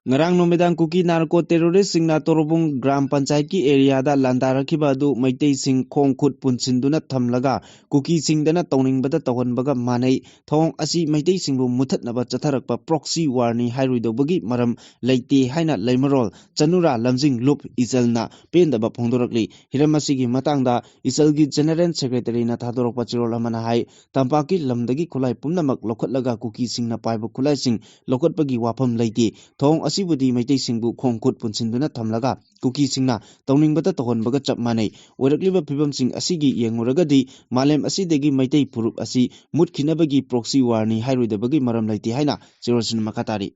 ꯉꯔꯥꯡ ꯅꯨꯃꯤꯗꯥꯡ ꯀꯨꯀꯤ ꯅꯥꯔꯀꯣ ꯇꯦꯔꯣꯔꯤꯁꯁꯤꯡꯅ ꯇꯣꯔꯣꯕꯨꯡ ꯒ꯭ꯔꯥꯝ ꯄꯟꯆꯥꯌꯠꯀꯤ ꯑꯦꯔꯤꯌꯥꯗ ꯂꯥꯟꯗꯥꯔꯛꯈꯤꯕ ꯑꯗꯨ ꯃꯩꯇꯩꯁꯤꯡ ꯈꯣꯡ ꯈꯨꯠ ꯄꯨꯟꯁꯤꯟꯗꯨꯅ ꯊꯝꯂꯒ ꯀꯨꯀꯤꯁꯤꯡꯗꯅ ꯇꯧꯅꯤꯡꯕꯗ ꯇꯧꯍꯟꯕꯒ ꯃꯥꯟꯅꯩ꯫ ꯊꯧꯑꯣꯡ ꯑꯁꯤ ꯃꯩꯇꯩꯁꯤꯡꯕꯨ ꯃꯨꯊꯠꯅꯕ ꯆꯠꯊꯔꯛꯄ ꯄ꯭ꯔꯣꯛꯁꯤ ꯋꯥꯔꯅꯤ ꯍꯥꯏꯔꯣꯏꯗꯧꯕꯒꯤ ꯃꯔꯝ ꯂꯩꯇꯦ ꯍꯥꯏꯅ ꯂꯩꯃꯔꯣꯜ ꯆꯅꯨꯔꯥ ꯂꯝꯖꯤꯡ ꯂꯨꯞ ꯏꯆꯜꯅ ꯄꯦꯟꯗꯕ ꯐꯣꯡꯗꯣꯔꯛꯂꯤ꯫ ꯍꯤꯔꯝ ꯑꯁꯤꯒꯤ ꯃꯇꯥꯡꯗ ꯏꯆꯜꯒꯤ ꯖꯦꯅꯦꯔꯦꯜ ꯁꯦꯀ꯭ꯔꯦꯇꯔꯤꯅ ꯊꯥꯗꯣꯔꯛꯄ ꯆꯦꯔꯣꯜ ꯑꯃꯅ ꯍꯥꯏ, ꯇꯝꯄꯥꯛꯀꯤ ꯂꯝꯗꯒꯤ ꯈꯨꯠꯂꯥꯏ ꯄꯨꯝꯅꯃꯛ ꯂꯧꯈꯠꯂꯒ ꯀꯨꯀꯤꯁꯤꯡꯅ ꯄꯥꯏꯕ ꯈꯨꯠꯂꯥꯏꯁꯤꯡ ꯂꯧꯈꯠꯄꯒꯤ ꯋꯥꯐꯝ ꯂꯩꯇꯦ꯫ ꯊꯧꯑꯣꯡ ꯑꯁꯤꯕꯨꯗꯤ ꯃꯩꯇꯩꯁꯤꯡꯕꯨ ꯈꯣꯡ ꯈꯨꯠ ꯄꯨꯟꯁꯤꯟꯗꯨꯅ ꯊꯝꯂꯒ ꯀꯨꯀꯤꯁꯤꯡꯅ ꯇꯧꯅꯤꯡꯕꯗ ꯇꯧꯍꯟꯕꯒ ꯆꯞ ꯃꯥꯟꯅꯩ꯫ ꯑꯣꯏꯔꯛꯂꯤꯕ ꯐꯤꯕꯝꯁꯤꯡ ꯑꯁꯤꯒꯤ ꯌꯦꯡꯉꯨꯔꯒꯗꯤ ꯃꯥꯂꯦꯝ ꯑꯁꯤꯗꯒꯤ ꯃꯩꯇꯩ ꯐꯨꯔꯨꯞ ꯑꯁꯤ ꯃꯨꯠꯈꯤꯅꯕꯒꯤ ꯄ꯭ꯔꯣꯛꯁꯤ ꯋꯥꯔꯅꯤ ꯍꯥꯏꯔꯣꯏꯗꯕꯒꯤ ꯃꯔꯝ ꯂꯩꯇꯦ ꯍꯥꯏꯅ ꯆꯦꯔꯣꯜꯁꯤꯅ ꯃꯈꯥ ꯇꯥꯔꯤ꯫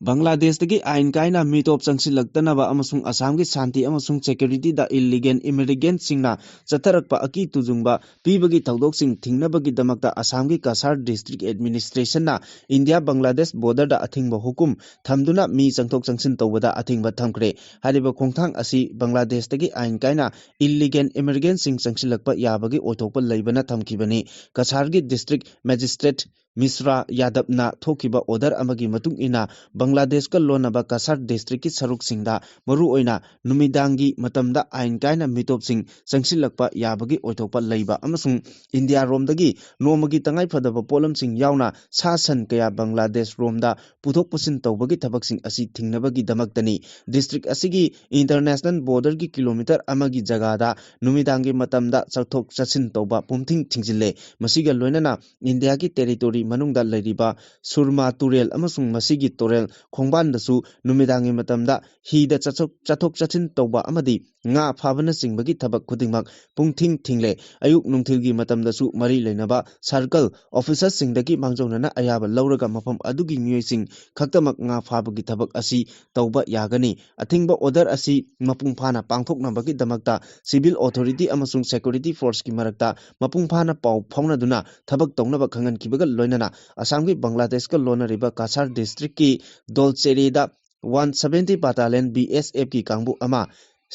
ꯕꯪꯒ꯭ꯂꯥꯗꯦꯁꯇꯒꯤ ꯑꯥꯏꯟ ꯀꯥꯏꯅ ꯃꯤꯇꯣꯞ ꯆꯪꯁꯤꯜꯂꯛꯇꯅꯕ ꯑꯃꯁꯨꯡ ꯑꯁꯥꯝꯒꯤ ꯁꯥꯟꯇꯤ ꯑꯃꯁꯨꯡ ꯁꯦꯀ꯭ꯌꯨꯔꯤꯇꯤꯗ ꯏꯜꯂꯤꯒꯦꯜ ꯏꯃꯤꯒ꯭ꯔꯦꯟꯠꯁꯤꯡꯅ ꯆꯠꯊꯔꯛꯄ ꯑꯀꯤ ꯇꯨꯖꯨꯡꯕ ꯄꯤꯕꯒꯤ ꯊꯧꯗꯣꯛꯁꯤꯡ ꯊꯤꯡꯅꯕꯒꯤ ꯗꯃꯛꯇ ꯑꯁꯥꯝꯒꯤ ꯀꯁꯥꯔ ꯗꯤꯁꯇ꯭ꯔꯤꯛ ꯑꯦꯗꯃꯤꯅꯤꯁꯇ꯭ꯔꯦꯁꯟꯅ ꯏꯟꯗꯤꯌꯥ ꯕꯪꯒ꯭ꯂꯥꯗꯦꯁ ꯕꯣꯔꯗꯔꯗ ꯑꯊꯤꯡꯕ ꯍꯨꯀꯨꯝ ꯊꯝꯗꯨꯅ ꯃꯤ ꯆꯪꯊꯣꯛ ꯆꯪꯁꯤꯟ ꯇꯧꯕꯗ ꯑꯊꯤꯡꯕ ꯊꯝꯈ꯭ꯔꯦ꯫ ꯍꯥꯏꯔꯤꯕ ꯈꯣꯡꯊꯥꯡ ꯑꯁꯤ ꯕꯪꯒ꯭ꯂꯥꯗꯦꯁꯇꯒꯤ ꯑꯥꯏꯟ ꯀꯥꯏꯅ ꯏꯜꯂꯤꯒꯦꯜ ꯏꯃꯤꯒ꯭ꯔꯦꯟꯠꯁꯤꯡ ꯆꯪꯁꯤꯜꯂꯛꯄ ꯌꯥꯕꯒꯤ ꯑꯣꯏꯊꯣꯛꯄ ꯂꯩꯕꯅ ꯊꯝꯈꯤꯕꯅꯤ꯫ ꯀꯁꯥꯔꯒꯤ ꯗꯤꯁꯇ꯭ꯔꯤꯛ ꯃꯦꯖꯤꯁꯇ꯭ꯔꯦꯠ ꯃꯤꯁ꯭ꯔꯥ ꯌꯥꯗꯕꯅ ꯊꯣꯛꯈꯤꯕ ꯑꯣꯔꯗꯔ ꯑꯃꯒꯤ ꯃꯇꯨꯡ ꯏꯟꯅ ꯕꯪꯒ꯭ꯂꯥꯗꯦꯁꯀ ꯂꯣꯟꯅꯕ ꯀꯁꯥꯔ ꯗꯤꯁꯇ꯭ꯔꯤꯛꯀꯤ ꯁꯔꯨꯛꯁꯤꯡꯗ ꯃꯔꯨꯑꯣꯏꯅ ꯅꯨꯃꯤꯗꯥꯡꯒꯤ ꯃꯇꯝꯗ ꯑꯥꯏꯟ ꯀꯥꯏꯅ ꯃꯤꯇꯣꯞꯁꯤꯡ ꯆꯪꯁꯤꯜꯂꯛꯄ ꯌꯥꯕꯒꯤ ꯑꯣꯏꯊꯣꯛꯄ ꯂꯩꯕ ꯑꯃꯁꯨꯡ ꯏꯟꯗꯤꯌꯥꯔꯣꯝꯗꯒꯤ ꯅꯣꯡꯃꯒꯤ ꯇꯉꯥꯏꯐꯗꯕ ꯄꯣꯠꯂꯝꯁꯤꯡ ꯌꯥꯎꯅ ꯁꯥ ꯁꯟ ꯀꯌꯥ ꯕꯪꯒ꯭ꯂꯥꯗꯦꯁ ꯔꯣꯝꯗ ꯄꯨꯊꯣꯛ ꯄꯨꯁꯤꯟ ꯇꯧꯕꯒꯤ ꯊꯕꯛꯁꯤꯡ ꯑꯁꯤ ꯊꯤꯡꯅꯕꯒꯤꯗꯃꯛꯇꯅꯤ꯫ ꯗꯤꯁꯇ꯭ꯔꯤꯛ ꯑꯁꯤꯒꯤ ꯏꯟꯇꯔꯅꯦꯁꯅꯦꯜ ꯕꯣꯔꯗꯔꯒꯤ ꯀꯤꯂꯣꯃꯤꯇꯔ ꯑꯃꯒꯤ ꯖꯒꯥꯗ ꯅꯨꯃꯤꯗꯥꯡꯒꯤ ꯃꯇꯝꯗ ꯆꯠꯊꯣꯛ ꯆꯠꯁꯤꯟ ꯇꯧꯕ ꯄꯨꯝꯊꯤꯡ ꯊꯤꯡꯖꯤꯜꯂꯦ꯫ ꯃꯁꯤꯒ ꯂꯣꯏꯅꯅ ꯏꯟꯗꯤꯌꯥꯒꯤ ꯇꯦꯔꯤꯇꯣꯔꯤ ꯃꯅꯨꯡꯗ ꯂꯩꯔꯤꯕ ꯁꯨꯔꯃꯥ ꯇꯨꯔꯦꯜ ꯑꯃꯁꯨꯡ ꯃꯁꯤꯒꯤ ꯇꯨꯔꯦꯜ ꯈꯣꯡꯕꯥꯟꯗꯁꯨ ꯅꯨꯃꯤꯗꯥꯡꯒꯤ ꯃꯇꯝꯗ ꯍꯤꯗ ꯆꯠꯊꯣꯛ, ꯆꯠꯊꯣꯛ ꯆꯠꯁꯤꯟ ꯇꯧꯕ ꯑꯃꯗꯤ ꯉꯥ ꯐꯥꯕꯅꯆꯤꯡꯕꯒꯤ ꯊꯕꯛ ꯈꯨꯗꯤꯡꯃꯛ ꯄꯨꯡꯊꯤꯡ ꯊꯤꯡꯂꯦ꯫ ꯑꯌꯨꯛ ꯅꯨꯡꯊꯤꯜꯒꯤ ꯃꯇꯝꯗꯁꯨ ꯃꯔꯤ ꯂꯩꯅꯕ ꯁꯥꯔꯀꯜ ꯑꯣꯐꯤꯁꯔꯁꯤꯡꯗꯒꯤ ꯃꯥꯡꯖꯧꯅꯅ ꯑꯌꯥꯕ ꯂꯧꯔꯒ ꯃꯐꯝ ꯑꯗꯨꯒꯤ ꯃꯤꯑꯣꯏꯁꯤꯡ ꯈꯛꯇꯃꯛ ꯉꯥ ꯐꯥꯕꯒꯤ ꯊꯕꯛ ꯑꯁꯤ ꯇꯧꯕ ꯌꯥꯒꯅꯤ꯫ ꯑꯊꯤꯡꯕ ꯑꯣꯔꯗꯔ ꯑꯁꯤ ꯃꯄꯨꯡ ꯐꯥꯅ ꯄꯥꯡꯊꯣꯛꯅꯕꯒꯤꯗꯃꯛꯇ ꯁꯤꯚꯤꯜ ꯑꯣꯊꯣꯔꯤꯇꯤ ꯑꯃꯁꯨꯡ ꯁꯦꯀ꯭ꯌꯨꯔꯤꯇꯤ ꯐꯣꯔꯁꯀꯤ ꯃꯔꯛꯇ ꯃꯄꯨꯡ ꯐꯥꯅ ꯄꯥꯎ ꯐꯥꯎꯅꯗꯨꯅ ꯊꯕꯛ ꯇꯧꯅꯕ ꯈꯪꯍꯟꯈꯤꯕꯒ ꯂꯣꯏꯅꯅ ꯑꯁꯥꯝꯒꯤ ꯕꯪꯒ꯭ꯂꯥꯗꯦꯁꯀ ꯂꯣꯟꯅꯔꯤꯕ ꯀꯁꯥꯔ ꯗꯤꯁꯇ꯭ꯔꯤꯛꯀꯤ ꯗꯣꯜꯆꯦꯔꯦꯗ ꯋꯥꯟ ꯁꯚꯦꯟꯇꯤ ꯕꯥꯇꯥꯂꯤꯌꯟ, ꯕꯤ ꯑꯦꯁ ꯑꯦꯐꯀꯤ ꯀꯥꯡꯕꯨ ꯑꯃ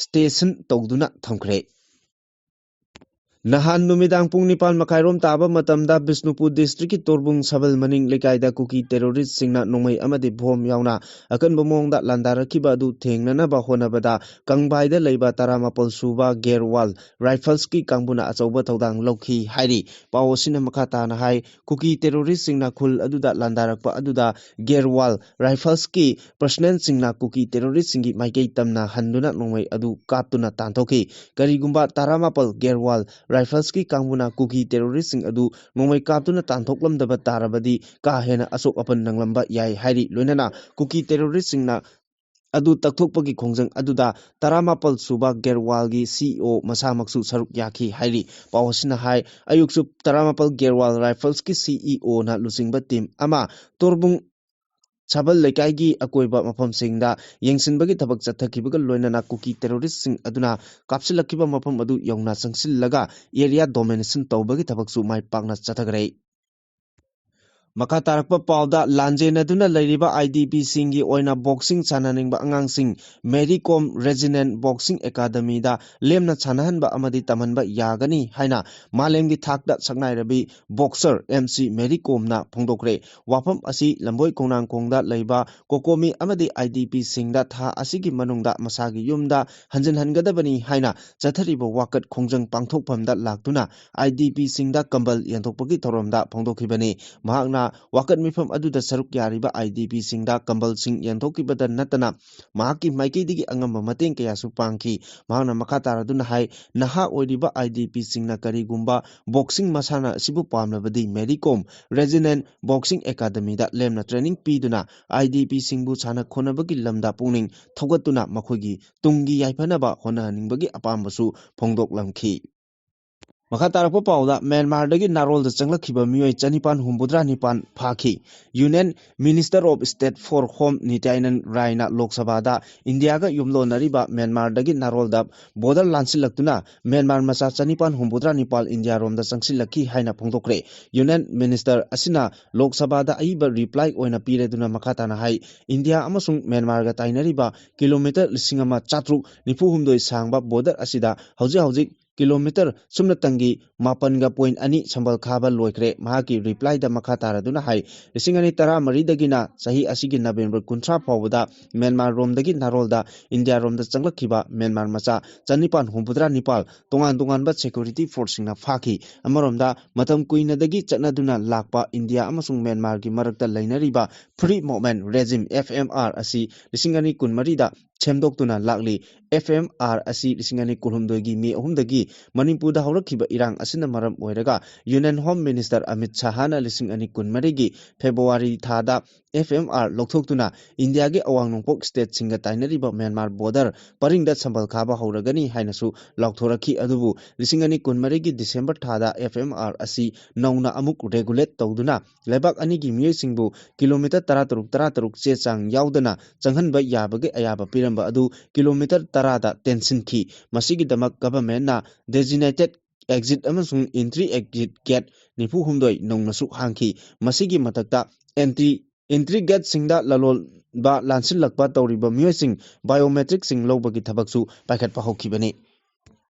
ꯁ꯭ꯇꯦꯁꯟ ꯇꯧꯗꯨꯅ ꯊꯝꯈ꯭ꯔꯦ꯫ ꯅꯍꯥꯟ ꯅꯨꯃꯤꯗꯥꯡ ꯄꯨꯡ ꯅꯤꯄꯥꯟ ꯃꯈꯥꯏꯔꯣꯝ ꯇꯥꯕ ꯃꯇꯝꯗ ꯕꯤꯁꯅꯨꯄꯨꯔ ꯗꯤꯁꯇ꯭ꯔꯤꯛꯀꯤ ꯇꯣꯔꯕꯨꯡ ꯁꯕꯜ ꯃꯅꯤꯡ ꯂꯩꯀꯥꯏꯗ ꯀꯨꯀꯤ ꯇꯦꯔꯣꯔꯤꯁꯁꯤꯡꯅ ꯅꯣꯡꯃꯩ ꯑꯃꯗꯤ ꯕꯣꯝ ꯌꯥꯎꯅ ꯑꯀꯟꯕ ꯃꯑꯣꯡꯗ ꯂꯥꯟꯗꯥꯔꯛꯈꯤꯕ ꯑꯗꯨ ꯊꯦꯡꯅꯅꯕ ꯍꯣꯠꯅꯕꯗ ꯀꯪꯕꯥꯏꯗ ꯂꯩꯕ ꯇꯔꯥꯃꯥꯄꯜ ꯁꯨꯕ ꯒꯦꯔꯋꯥꯜ ꯔꯥꯏꯐꯜꯁꯀꯤ ꯀꯥꯡꯕꯨꯅ ꯑꯆꯧꯕ ꯊꯧꯗꯥꯡ ꯂꯧꯈꯤ ꯍꯥꯏꯔꯤ꯫ ꯄꯥꯎ ꯑꯁꯤꯅ ꯃꯈꯥ ꯇꯥꯅ ꯍꯥꯏ, ꯀꯨꯀꯤ ꯇꯦꯔꯣꯔꯤꯁꯁꯤꯡꯅ ꯈꯨꯜ ꯑꯗꯨꯗ ꯂꯥꯟꯗꯥꯔꯛꯄ ꯑꯗꯨꯗ ꯒꯦꯔꯋꯥꯜ ꯔꯥꯏꯐꯜꯁꯀꯤ ꯄꯔꯁꯅꯦꯜꯁꯤꯡꯅ ꯀꯨꯀꯤ ꯇꯦꯔꯣꯔꯤꯁꯁꯤꯡꯒꯤ ꯃꯥꯏꯀꯩ ꯇꯝꯅ ꯍꯟꯗꯨꯅ ꯅꯣꯡꯃꯩ ꯑꯗꯨ ꯀꯥꯞꯇꯨꯅ ꯇꯥꯟꯊꯣꯛꯈꯤ꯫ ꯀꯔꯤꯒꯨꯝꯕ ꯇꯔꯥꯃꯥꯄꯜ ꯒꯦꯔꯋꯥꯜ ꯔꯥꯏꯐꯜꯁꯀꯤ ꯀꯥꯡꯕꯨꯅ ꯀꯨꯀꯤ ꯇꯦꯔꯣꯔꯤꯁꯁꯤꯡ ꯑꯗꯨ ꯅꯣꯡꯃꯩ ꯀꯥꯞꯇꯨꯅ ꯇꯥꯟꯊꯣꯛꯂꯝꯗꯕ ꯇꯥꯔꯕꯗꯤ ꯀꯥ ꯍꯦꯟꯅ ꯑꯁꯣꯛ ꯑꯄꯟ ꯅꯪꯂꯝꯕ ꯌꯥꯏ ꯍꯥꯏꯔꯤ꯫ ꯂꯣꯏꯅꯅ ꯀꯨꯀꯤ ꯇꯦꯔꯣꯔꯤꯁꯁꯤꯡꯅ ꯑꯗꯨ ꯇꯛꯊꯣꯛꯄꯒꯤ ꯈꯣꯡꯖꯪ ꯑꯗꯨꯗ ꯇꯔꯥꯃꯥꯄꯜ ꯁꯨꯕ ꯒꯦꯔꯋꯥꯜꯒꯤ ꯁꯤꯏꯑꯣ ꯃꯁꯥꯃꯛꯁꯨ ꯁꯔꯨꯛ ꯌꯥꯈꯤ ꯍꯥꯏꯔꯤ꯫ ꯄꯥꯎ ꯑꯁꯤꯅ ꯍꯥꯏ, ꯑꯌꯨꯛꯁꯨ ꯇꯔꯥꯃꯥꯄꯜ ꯒꯦꯔꯋꯥꯜ ꯔꯥꯏꯐꯜꯁꯀꯤ ꯁꯤꯏꯑꯣꯅ ꯂꯨꯆꯤꯡꯕ ꯇꯤꯝ ꯑꯃ ꯇꯣꯔꯕꯨꯡ ꯁꯕꯜ ꯂꯩꯀꯥꯏꯒꯤ ꯑꯀꯣꯏꯕ ꯃꯐꯝꯁꯤꯡꯗ ꯌꯦꯡꯁꯤꯟꯕꯒꯤ ꯊꯕꯛ ꯆꯠꯊꯈꯤꯕꯒ ꯂꯣꯏꯅꯅ ꯀꯨꯀꯤ ꯇꯦꯔꯣꯔꯤꯁꯁꯤꯡ ꯑꯗꯨꯅ ꯀꯥꯞꯁꯤꯜꯂꯛꯈꯤꯕ ꯃꯐꯝ ꯑꯗꯨ ꯌꯧꯅ ꯆꯪꯁꯤꯜꯂꯒ ꯑꯦꯔꯤꯌꯥ ꯗꯣꯃꯤꯅꯦꯁꯟ ꯇꯧꯕꯒꯤ ꯊꯕꯛꯁꯨ ꯃꯥꯏ ꯄꯥꯛꯅ ꯆꯠꯊꯈ꯭ꯔꯦ꯫ ꯃꯈꯥ ꯇꯥꯔꯛꯄ ꯄꯥꯎꯗ, ꯂꯥꯟꯖꯦꯟꯅꯗꯨꯅ ꯂꯩꯔꯤꯕ ꯑꯥꯏ ꯗꯤ ꯄꯤꯁꯤꯡꯒꯤ ꯑꯣꯏꯅ ꯕꯣꯛꯁꯤꯡ ꯁꯥꯟꯅꯅꯤꯡꯕ ꯑꯉꯥꯡꯁꯤꯡ ꯃꯦꯔꯤ ꯀꯣꯝ ꯔꯦꯖꯤꯅꯦꯟ ꯕꯣꯛꯁꯤꯡ ꯑꯦꯀꯥꯗꯃꯤꯗ ꯂꯦꯝꯅ ꯁꯥꯟꯅꯍꯟꯕ ꯑꯃꯗꯤ ꯇꯝꯍꯟꯕ ꯌꯥꯒꯅꯤ ꯍꯥꯏꯅ ꯃꯥꯂꯦꯝꯒꯤ ꯊꯥꯛꯇ ꯁꯛꯅꯥꯏꯔꯕꯤ ꯕꯣꯛꯁꯔ ꯑꯦꯝ ꯁꯤ ꯃꯦꯔꯤ ꯀꯣꯝꯅ ꯐꯣꯡꯗꯣꯛꯈ꯭ꯔꯦ꯫ ꯋꯥꯐꯝ ꯑꯁꯤ ꯂꯝꯕꯣꯏ ꯈꯣꯡꯅꯥꯡꯈꯣꯡꯗ ꯂꯩꯕ ꯀꯣꯀꯣꯃꯤ ꯑꯃꯗꯤ ꯑꯥꯏ ꯗꯤ ꯄꯤꯁꯤꯡꯗ ꯊꯥ ꯑꯁꯤꯒꯤ ꯃꯅꯨꯡꯗ ꯃꯁꯥꯒꯤ ꯌꯨꯝꯗ ꯍꯟꯖꯤꯟꯍꯟꯒꯗꯕꯅꯤ ꯍꯥꯏꯅ ꯆꯠꯊꯔꯤꯕ ꯋꯥꯀꯠ ꯈꯣꯡꯖꯪ ꯄꯥꯡꯊꯣꯛꯐꯝꯗ ꯂꯥꯛꯇꯨꯅ ꯑꯥꯏ ꯗꯤ ꯄꯤꯁꯤꯡꯗ ꯀꯝꯕꯜ ꯌꯦꯟꯊꯣꯛꯄꯒꯤ ꯊꯧꯔꯝꯗ ꯐꯣꯡꯗꯣꯛꯈꯤꯕꯅꯤ꯫ ꯃꯍꯥꯛꯅ ꯋꯥꯀꯠ ꯃꯤꯐꯝ ꯑꯗꯨꯗ ꯁꯔꯨꯛ ꯌꯥꯔꯤꯕ ꯑꯥꯏ ꯗꯤ ꯄꯤꯁꯤꯡꯗ ꯀꯝꯕꯜꯁꯤꯡ ꯌꯦꯟꯊꯣꯛꯈꯤꯕꯗ ꯅꯠꯇꯅ ꯃꯍꯥꯛꯀꯤ ꯃꯥꯏꯀꯩꯗꯒꯤ ꯑꯉꯝꯕ ꯃꯇꯦꯡ ꯀꯌꯥꯁꯨ ꯄꯥꯡꯈꯤ꯫ ꯃꯍꯥꯛꯅ ꯃꯈꯥ ꯇꯥꯔꯗꯨꯅ ꯍꯥꯏ, ꯅꯍꯥ ꯑꯣꯏꯔꯤꯕ ꯑꯥꯏ ꯗꯤ ꯄꯤꯁꯤꯡꯅ ꯀꯔꯤꯒꯨꯝꯕ ꯕꯣꯛꯁꯤꯡ ꯃꯁꯥꯟꯅ ꯑꯁꯤꯕꯨ ꯄꯥꯝꯂꯕꯗꯤ ꯃꯦꯔꯤ ꯀꯣꯝ ꯔꯦꯖꯤꯅꯦꯟ ꯕꯣꯛꯁꯤꯡ ꯑꯦꯀꯥꯗꯃꯤꯗ ꯂꯦꯝꯅ ꯇ꯭ꯔꯦꯅꯤꯡ ꯄꯤꯗꯨꯅ ꯑꯥꯏ ꯗꯤ ꯄꯤꯁꯤꯡꯕꯨ ꯁꯥꯟꯅ ꯈꯣꯠꯅꯕꯒꯤ ꯂꯝꯗ ꯄꯨꯛꯅꯤꯡ ꯊꯧꯒꯠꯇꯨꯅ ꯃꯈꯣꯏꯒꯤ ꯇꯨꯡꯒꯤ ꯌꯥꯏꯐꯅꯕ ꯍꯣꯠꯅꯍꯟꯅꯤꯡꯕꯒꯤ ꯑꯄꯥꯝꯕꯁꯨ ꯐꯣꯡꯗꯣꯛꯂꯝꯈꯤ꯫ ꯃꯈꯥ ꯇꯥꯔꯛꯄ ꯄꯥꯎꯗ, ꯃ꯭ꯌꯥꯟꯃꯥꯔꯗꯒꯤ ꯅꯥꯔꯣꯜꯗ ꯆꯪꯂꯛꯈꯤꯕ ꯃꯤꯑꯣꯏ ꯆꯅꯤꯄꯥꯟ ꯍꯨꯝꯐꯨꯇꯔꯥ ꯅꯤꯄꯥꯟ ꯐꯥꯈꯤ꯫ Union Minister of State for Home ꯅꯤꯇ꯭ꯌꯥꯅꯟ ꯔꯥꯏꯅ ꯂꯣꯛ ꯁꯚꯥꯗ ꯏꯟꯗꯤꯌꯥꯒ ꯌꯨꯝꯂꯣꯟꯅꯔꯤꯕ ꯃ꯭ꯌꯥꯟꯃꯥꯔꯗꯒꯤ ꯅꯥꯔꯣꯜꯗ ꯕꯣꯔꯗꯔ ꯂꯥꯟꯁꯤꯜꯂꯛꯇꯨꯅ ꯃ꯭ꯌꯥꯟꯃꯥꯔ ꯃꯆꯥ ꯆꯅꯤꯄꯥꯟ ꯍꯨꯝꯐꯨꯇꯔꯥ ꯅꯤꯄꯥꯟ ꯏꯟꯗꯤꯌꯥꯔꯣꯝꯗ ꯆꯪꯁꯤꯜꯂꯛꯈꯤ ꯍꯥꯏꯅ ꯐꯣꯡꯗꯣꯛꯈ꯭ꯔꯦ꯫ ꯌꯨꯅꯤꯌꯟ ꯃꯤꯅꯤꯁꯇꯔ ꯑꯁꯤꯅ ꯂꯣꯛ ꯁꯚꯥꯗ ꯑꯏꯕ ꯔꯤꯄ꯭ꯂꯥꯏ ꯑꯣꯏꯅ ꯄꯤꯔꯗꯨꯅ ꯃꯈꯥ ꯇꯥꯅ ꯍꯥꯏ, ꯏꯟꯗꯤꯌꯥ ꯑꯃꯁꯨꯡ ꯃ꯭ꯌꯥꯟꯃꯥꯔꯒ ꯇꯥꯏꯅꯔꯤꯕ ꯀꯤꯂꯣꯃꯤꯇꯔ ꯂꯤꯁꯤꯡ ꯑꯃ ꯆꯥꯇ꯭ꯔꯨꯛ ꯅꯤꯐꯨ ꯍꯨꯝꯗꯣꯏ ꯁꯥꯡꯕ ꯕꯣꯔꯗꯔ ꯑꯁꯤꯗ ꯍꯧꯖꯤꯛ ꯍꯧꯖꯤꯛ ꯀꯤꯂꯣꯃꯤꯇꯔ ꯁꯨꯞꯅꯇꯪꯒꯤ ꯃꯥꯄꯟꯒ point ꯑꯅꯤ ꯁꯝꯕꯜ ꯈꯥꯕ ꯂꯣꯏꯈ꯭ꯔꯦ꯫ ꯃꯍꯥꯛꯀꯤ replyꯗ ꯃꯈꯥ ꯇꯥꯔꯗꯨꯅ ꯍꯥꯏ, ꯂꯤꯁꯤꯡ ꯑꯅꯤ ꯇꯔꯥꯃꯔꯤꯗꯒꯤꯅ ꯆꯍꯤ ꯑꯁꯤꯒꯤ November ꯀꯨꯟꯊ꯭ꯔꯥ ꯐꯥꯎꯕꯗ ꯃ꯭ꯌꯥꯟꯃꯥꯔ ꯔꯣꯝꯗꯒꯤ ꯅꯥꯔꯣꯜꯗ ꯏꯟꯗꯤꯌꯥ ꯔꯣꯝꯗ ꯆꯪꯂꯛꯈꯤꯕ ꯃ꯭ꯌꯥꯟꯃꯥꯔ ꯃꯆꯥ ꯆꯅꯤꯄꯥꯟ ꯍꯨꯝꯐꯨꯇꯔꯥ ꯅꯤꯄꯥꯜ ꯇꯣꯉꯥꯟ ꯇꯣꯉꯥꯟꯕ security forceꯁꯤꯡꯅ ꯐꯥꯈꯤ꯫ ꯑꯃꯔꯣꯝꯗ ꯃꯇꯝ ꯀꯨꯏꯅꯗꯒꯤ ꯆꯠꯅꯗꯨꯅ ꯂꯥꯛꯄ ꯏꯟꯗꯤꯌꯥ ꯑꯃꯁꯨꯡ ꯃ꯭ꯌꯥꯟꯃꯥꯔꯒꯤ ꯃꯔꯛꯇ ꯂꯩꯅꯔꯤꯕ Free Movement Regime, F M R, ꯑꯁꯤ ꯂꯤꯁꯤꯡ ꯑꯅꯤ ꯀꯨꯟꯃꯔꯤꯗ ꯁꯦꯝꯗꯣꯛꯇꯨꯅ ꯂꯥꯛꯂꯤ꯫ F M R ꯑꯁꯤ ꯂꯤꯁꯤꯡ ꯑꯅꯤ ꯀꯨꯟꯍꯨꯝꯗꯣꯏꯒꯤ ꯃꯦ ꯑꯍꯨꯝꯗꯒꯤ ꯃꯅꯤꯄꯨꯔꯗ ꯍꯧꯔꯛꯈꯤꯕ ꯏꯔꯥꯡ ꯑꯁꯤꯅ ꯃꯔꯝ ꯑꯣꯏꯔꯒ Union Home Minister ꯑꯃꯤꯠ ꯁꯍꯥꯅ ꯂꯤꯁꯤꯡ ꯑꯅꯤ ꯀꯨꯟꯃꯔꯤꯒꯤ ꯐꯦꯕ꯭ꯔꯨꯋꯥꯔꯤ ꯊꯥꯗ F M R ꯂꯧꯊꯣꯛꯇꯨꯅ ꯏꯟꯗꯤꯌꯥꯒꯤ ꯑꯋꯥꯡ ꯅꯣꯡꯄꯣꯛ stateꯁꯤꯡꯒ ꯇꯥꯏꯅꯔꯤꯕ ꯃ꯭ꯌꯥꯟꯃꯥꯔ border ꯄꯔꯤꯡꯗ ꯁꯝꯕꯜ ꯈꯥꯕ ꯍꯧꯔꯒꯅꯤ ꯍꯥꯏꯅꯁꯨ ꯂꯥꯎꯊꯣꯔꯛꯈꯤ꯫ ꯑꯗꯨꯕꯨ ꯂꯤꯁꯤꯡ ꯑꯅꯤ ꯀꯨꯟꯃꯔꯤꯒꯤ December ꯊꯥꯗ F M R ꯑꯁꯤ ꯅꯧꯅ ꯑꯃꯨꯛ regulate ꯇꯧꯗꯨꯅ ꯂꯩꯕꯥꯛ ꯑꯅꯤꯒꯤ ꯃꯤꯑꯣꯏꯁꯤꯡꯕꯨ ꯀꯤꯂꯣꯃꯤꯇꯔ ꯇꯔꯥꯇꯔꯨꯛ ꯇꯔꯥꯇꯔꯨꯛ ꯆꯦ ꯆꯥꯡ ꯌꯥꯎꯗꯅ ꯆꯪꯍꯟꯕ ꯌꯥꯕꯒꯤ ꯑꯌꯥꯕ ꯄꯤꯔꯝꯕ ꯑꯗꯨ ꯀꯤꯂꯣꯃꯤꯇꯔ ꯇꯔꯥꯗ ꯇꯦꯟꯁꯤꯟꯈꯤ꯫ ꯃꯁꯤꯒꯤꯗꯃꯛ governmentꯅ designated exit ꯑꯃꯁꯨꯡ entry exit gate ꯅꯤꯐꯨ ꯍꯨꯝꯗꯣꯏ ꯅꯧꯅꯁꯨ ꯍꯥꯡꯈꯤ꯫ ꯃꯁꯤꯒꯤ ꯃꯊꯛꯇ entry, entry gateꯁꯤꯡꯗ ꯂꯂꯣꯟꯕ ꯂꯥꯟꯁꯤꯜꯂꯛꯄ ꯇꯧꯔꯤꯕ ꯃꯤꯑꯣꯏꯁꯤꯡ biometricꯁꯤꯡ ꯂꯧꯕꯒꯤ ꯊꯕꯛꯁꯨ ꯄꯥꯏꯈꯠꯄ ꯍꯧꯈꯤꯕꯅꯤ꯫